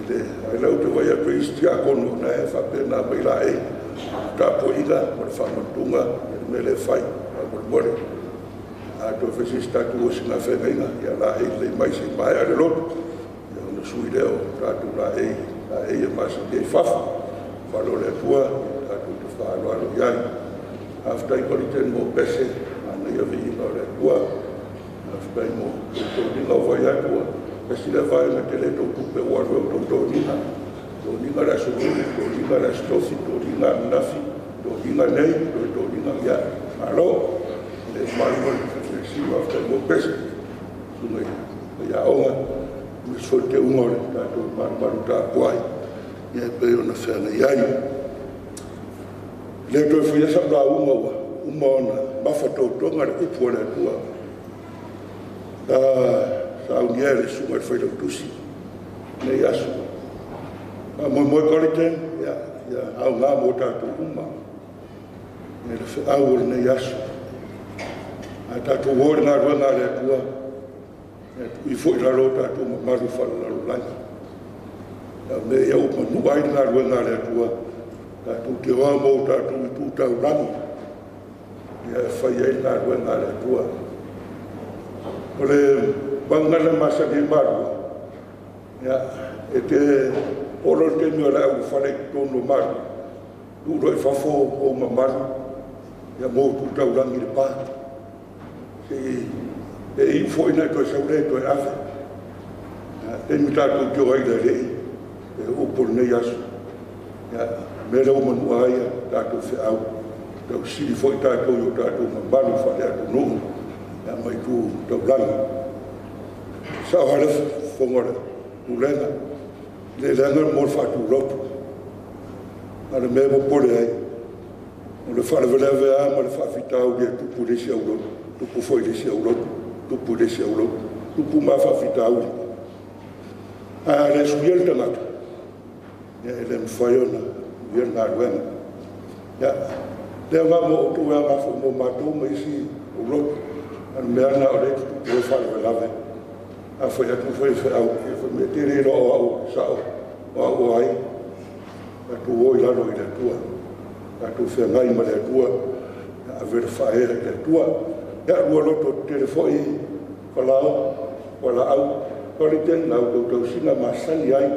Ia, ai lau te vaai atu i isi tiakono na e faapena mai laei tapuaiga ma le faamantuga ia le mea lea e fai, faamolemole. A toe fai se isi tatou osigafeagaiga, ia laei lelei mai se i maea le lotu, ia ona sui lea o tatou laei, laei e masani ai fafo. Falo le Atua, ia tatou te faaaloalo i ai. Faafetai Koliten mo pese, manaia viiga o le Atua. Faafetai mo tautogiga o vai atu ua tasi lea vaega tele tau tupe ua alu ai o tautogiga. Toniga le aso Lulu, toniga le aso Tofi, toniga ananafi, toniga nei, toe toniga, ia, malo. Le malu o le si faafetai mo pese. Susuga i faiaoga, aemaise foi le teuga o le tatou malumalu tapuai, ia e pei ona feagai ai. Le toe faia sau lauga ua uma ona mafatotoga le upu a le Atua. Saunia e le susuga i le Failautusi nei aso. Faamoemoe Koliten, ia, ia aoga mo tatou uma. Ia le feau o lenei aso. A tatou o i le galuega a le Atua, ia tuu ifo i lalo o tatou mamalu faalelalolagi. Ia mea ia ua manua ai le galuega a le Atua, tatou te oa mo tatou itu taulagi, ia e fai ai le galuega a le Atua. O le maugana masani ai Malua, ia, e te olo le taimi o le au fale i totonu o Malua, tuu loa i fafo ou mamalu, ia mo tu taulagi i le pa. Se i e iu foi na toe sau lea e toe ave. Taimi tatou te o ai le alii, e upu lenei aso. Ia, mea lea ua manua ai tatou feau, tausili foi tatou i o tatou mamalu faaleatunuu, ia ma itu taulagi. Sao lava le fofoga o le pulega, le leaga mo le faatulotu. A o le mea e popole ai, o le faalavelave lava ma le faafitauli e tupu i le isi aulotu, tupu foi i le isi aulotu, tupu i le isi aulotu, tupu ma faafitauli. A le suia le tagata, ia e le mafai ona suia le galuega. Ia, lea ngā mo o tū ea ngā fo mo mātou ma isi o lotu. An mea na o le tutu e whalavelave. A whai atu whai whai au, ia whai mea tere roa o au sao, o au o ai. Tātou o i lalo i le Atua. Tātou whengai ma le Atua. Ia ave le whaea i le Atua. Ia lua loto tere foi walao, walaau. Kore ten lau tau tausina masani ai.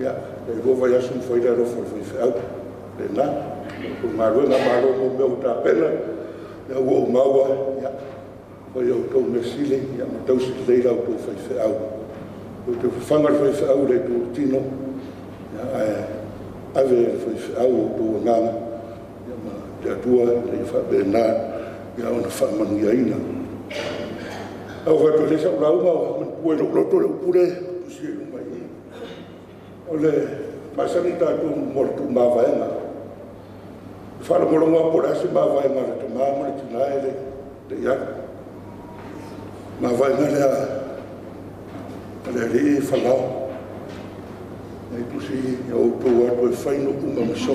Ia, le lua vai asu mwhai le alofa le whai wheau. Le nā, ko ngā ruenga malo mo mea o tāpena. Ia ua o maua, ia, whai au tau mesile, ia ma tausi lei lau tau whai wheau. Ko te whanga le whai wheau le tū tino. Ia, ae, ave le whai wheau o tō nganga. Ia ma te Atua, le whape nā, ia ona whaamanuia ina. Au whatu le sau launga o mantua i lou loto le upule, tusi e luma i. O le masani tātou mo le tūmāvaenga. E whalangolongo po le ase māvaenga le tamā ma le tina e le ia. Māvaenga lea a le alii e whalao. Nei tusi ia outou atu e whainu uma maso.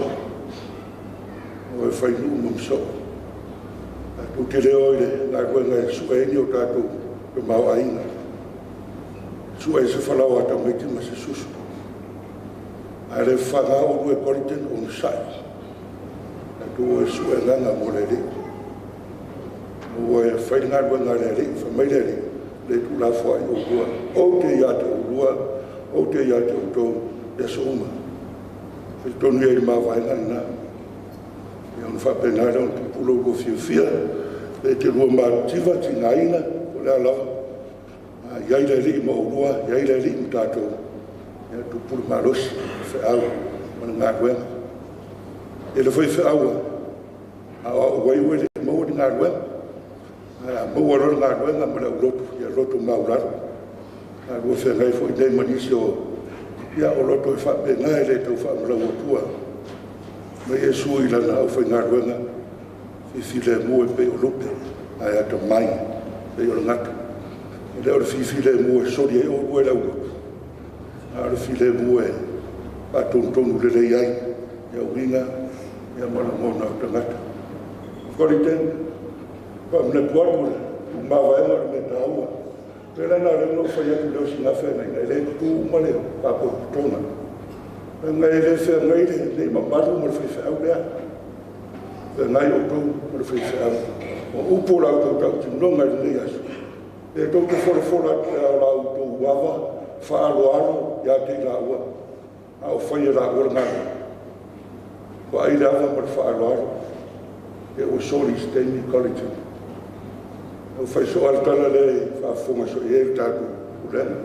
O e whainu uma maso. Tātou te leo i le ngā ruenga e sua e ni o tātou te mau ainga. Sua e se whalao a tamaiti ma se susu. A le whanga o rue koriten o nusai. Tātou e sua e nganga mo le alii. O e whai ngā ruenga le alii, whamai le alii, le tū la whai o rua. O te ia te o rua, o te ia te o tō, ia so uma. Whai tonu ia i mā vaenga nā. Ia ona whapena lea ona tupulo ko fiafia, le te rua mātiva, tina ina, o lea lava. Iai le alii ma o rua, iai le alii ma tātou. Ia tupulu malosi, wheau, mana ngā ruenga. E le whai wheaua, a o wai ue le maua ni ngā ruenga. A maua roa ngā ruenga ma le ulotu, ia lotu maularo. A rua whengai fo i nei manisi o, ia o loto e whapenga e le tau whaamalau atua. Mai e sui lana au whai ngā ruenga, whiwhi le mua e pei o lupe, ai ata mai, pei o le ngata. E leo le whiwhi le mua e sori e o rua e lau lotu. A le whiwhi le mua e pātonutonu le lei ai, ia uinga, ia malangona o tangata. Kori ten, whaamana tuatu le, tu māwaenga o le mea tāua. Le la nā leo no whai atu leo singa whengai, ngai le tutu uma leo, pāpototonga. Ngai le whengai le, le mamalu ma le whai wheau lea. Whengai o tau ma le whai wheau. O upo lau tau tau tinonga i lenei aso. E tau te folafola atu e au lau tau uawa, whaaloalo ia te i la ua. A o whai e la ua le ngā. Ko ai le awa ma le whaaloalo. E o sori Stanley College. O whai so altana le whaafonga so i e tātou ulenga.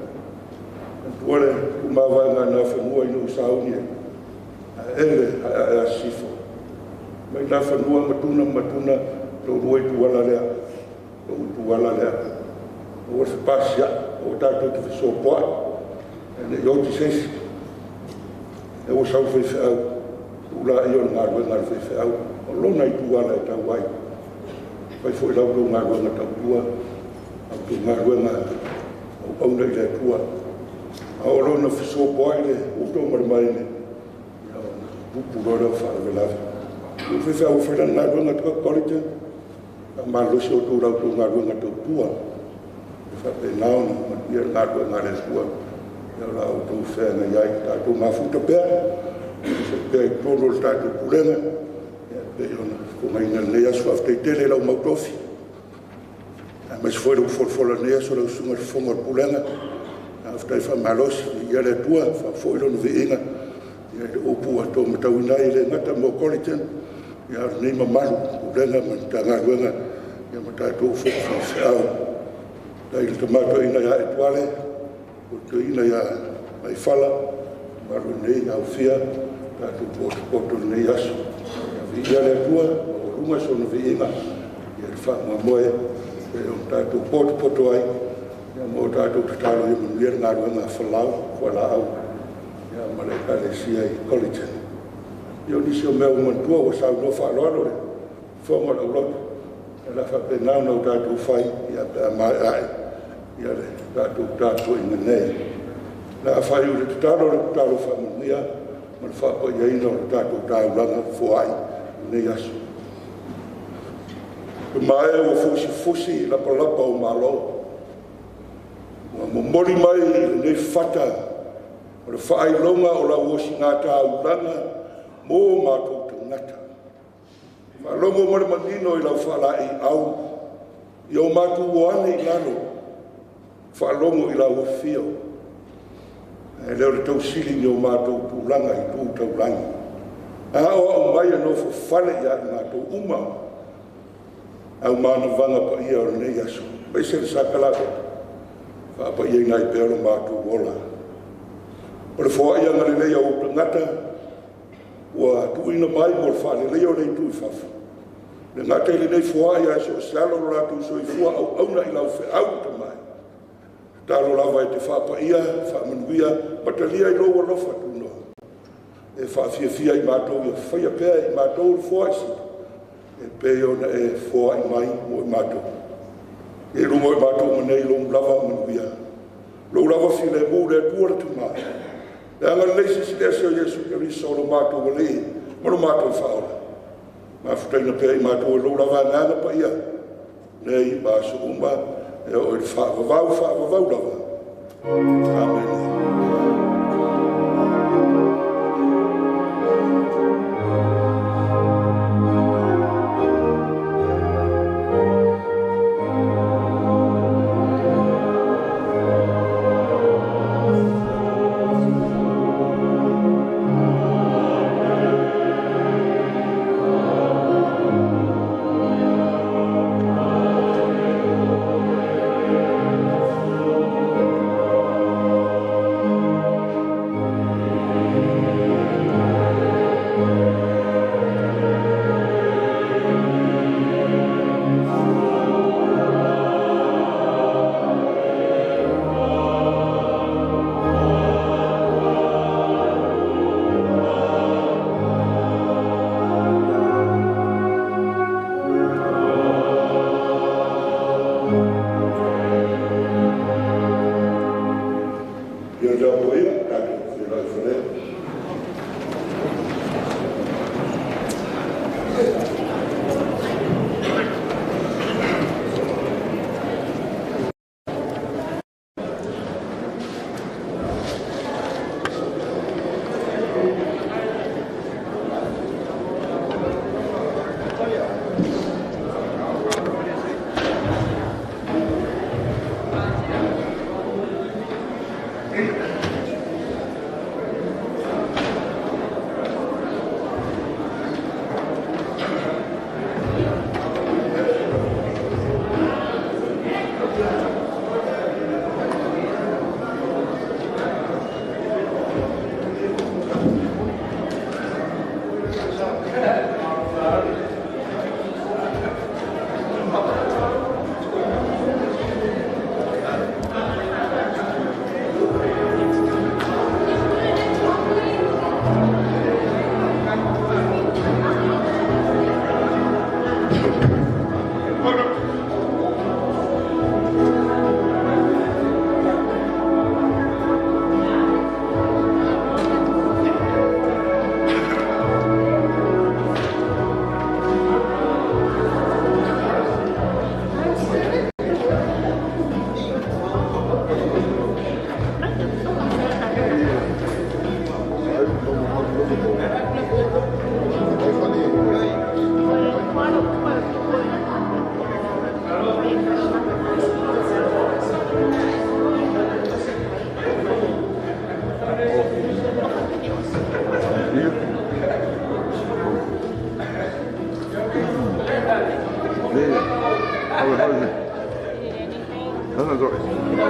Tua le kumāwaenga nā whanua i nuu sauni e. A ele a e a sifo. Mai nā whanua matuna matuna tō rua i tuala lea. Tō tuala lea. O le whapasia, o tātou te whasopoa. E ne i oti sesi. E o sau whai wheau. Ula i o ngā ruenga le whai wheau. O lona i tuala e tau ai. Whai fo i lau tō ngā ruenga tau tua. Au tō ngā ruenga au auna i le tua. A o lona whasopoa i le uto mare mai ne. Ia ona pupu roa leo whaalavelave. O whai whai au whai ngā ruenga tau korite. A malosi o tō rau tō ngā ruenga tau tua. E whape nāona ma ia ngā ruenga le tua. Ia ora au tō whenga iai tātou ngā futa pea. Se pea i tōno le tātou pulenga. Ia pe ona ko ngaina nei aso afte tele lau mautofi. A mai se foi lau folafola nei aso lau sunga le fonga le pulenga. Afte wha malosi ia le tua wha foi lona viinga. Ia le opu a tō matauina i le ngata mō Collington. Ia nei mamalu pulenga ma tā ngā ruenga. Ia ma tātou fo whao. Dai le tamato ina ia e tuale, o te ina ia mai whala, maru nei au fia, tātou poto nei aso. Ia vi ia le tua, o runga sona viinga, ia le wha moe, e o tātou poto ai, ia mo tātou tatalo i manuia ngā ruenga whalau, whalaau, ia ma le ekalesia i Collington. Ia o nisi o mea umantua o sau no whaaloalo le, whonga lau loto, e la whapenau nau tātou whai, ia pe a mai ai, ia le tātou tātou inga nei. La whai o le tatalo whaamanuia, ma le whapa ia ina o le tātou tāulanga foai, lenei aso. Mae ua fusifusi lapalapa o malo. Ua momoli mai i lenei fata o le faailoga o lau osigātaulaga mo matou tagata. Faalogo ma le manino i lau faalaeiau ia o matou o ane i lalo, faalogo i lau afio. Ae le o le tausili i o matou tulaga i tu taulagi. A o au mai e nofo fale ia i matou uma, au manavaga paia o lenei aso. Aemaise le sakalameta, faapaiaina ai pea lo matou ola. O le foaiga lelei a ou tagata, ua tuuina mai mo le faaleleia o le itu i fafo. Le gata i lenei foai ae so o se alo o lo latou soifua auauna i lau feau tamai. Tatalo lava e te faapaia, faamanuia, ma talia i lou alofa tunoa. E faafiafia i matou ia faia pea i matou le foai sili, e pei ona e foai mai mo i matou. E luga o i matou ma nei lou lava manuia. Lou lava filemu le Atua le Tama. Le agalelei silisili ese o Iesu Keriso o lo matou Alii ma lo matou Faaola. Mafutaina pea i matou e lou lava agaga paia, nei ma aso uma, e oo i le faavavau, faavavau lava. Amene.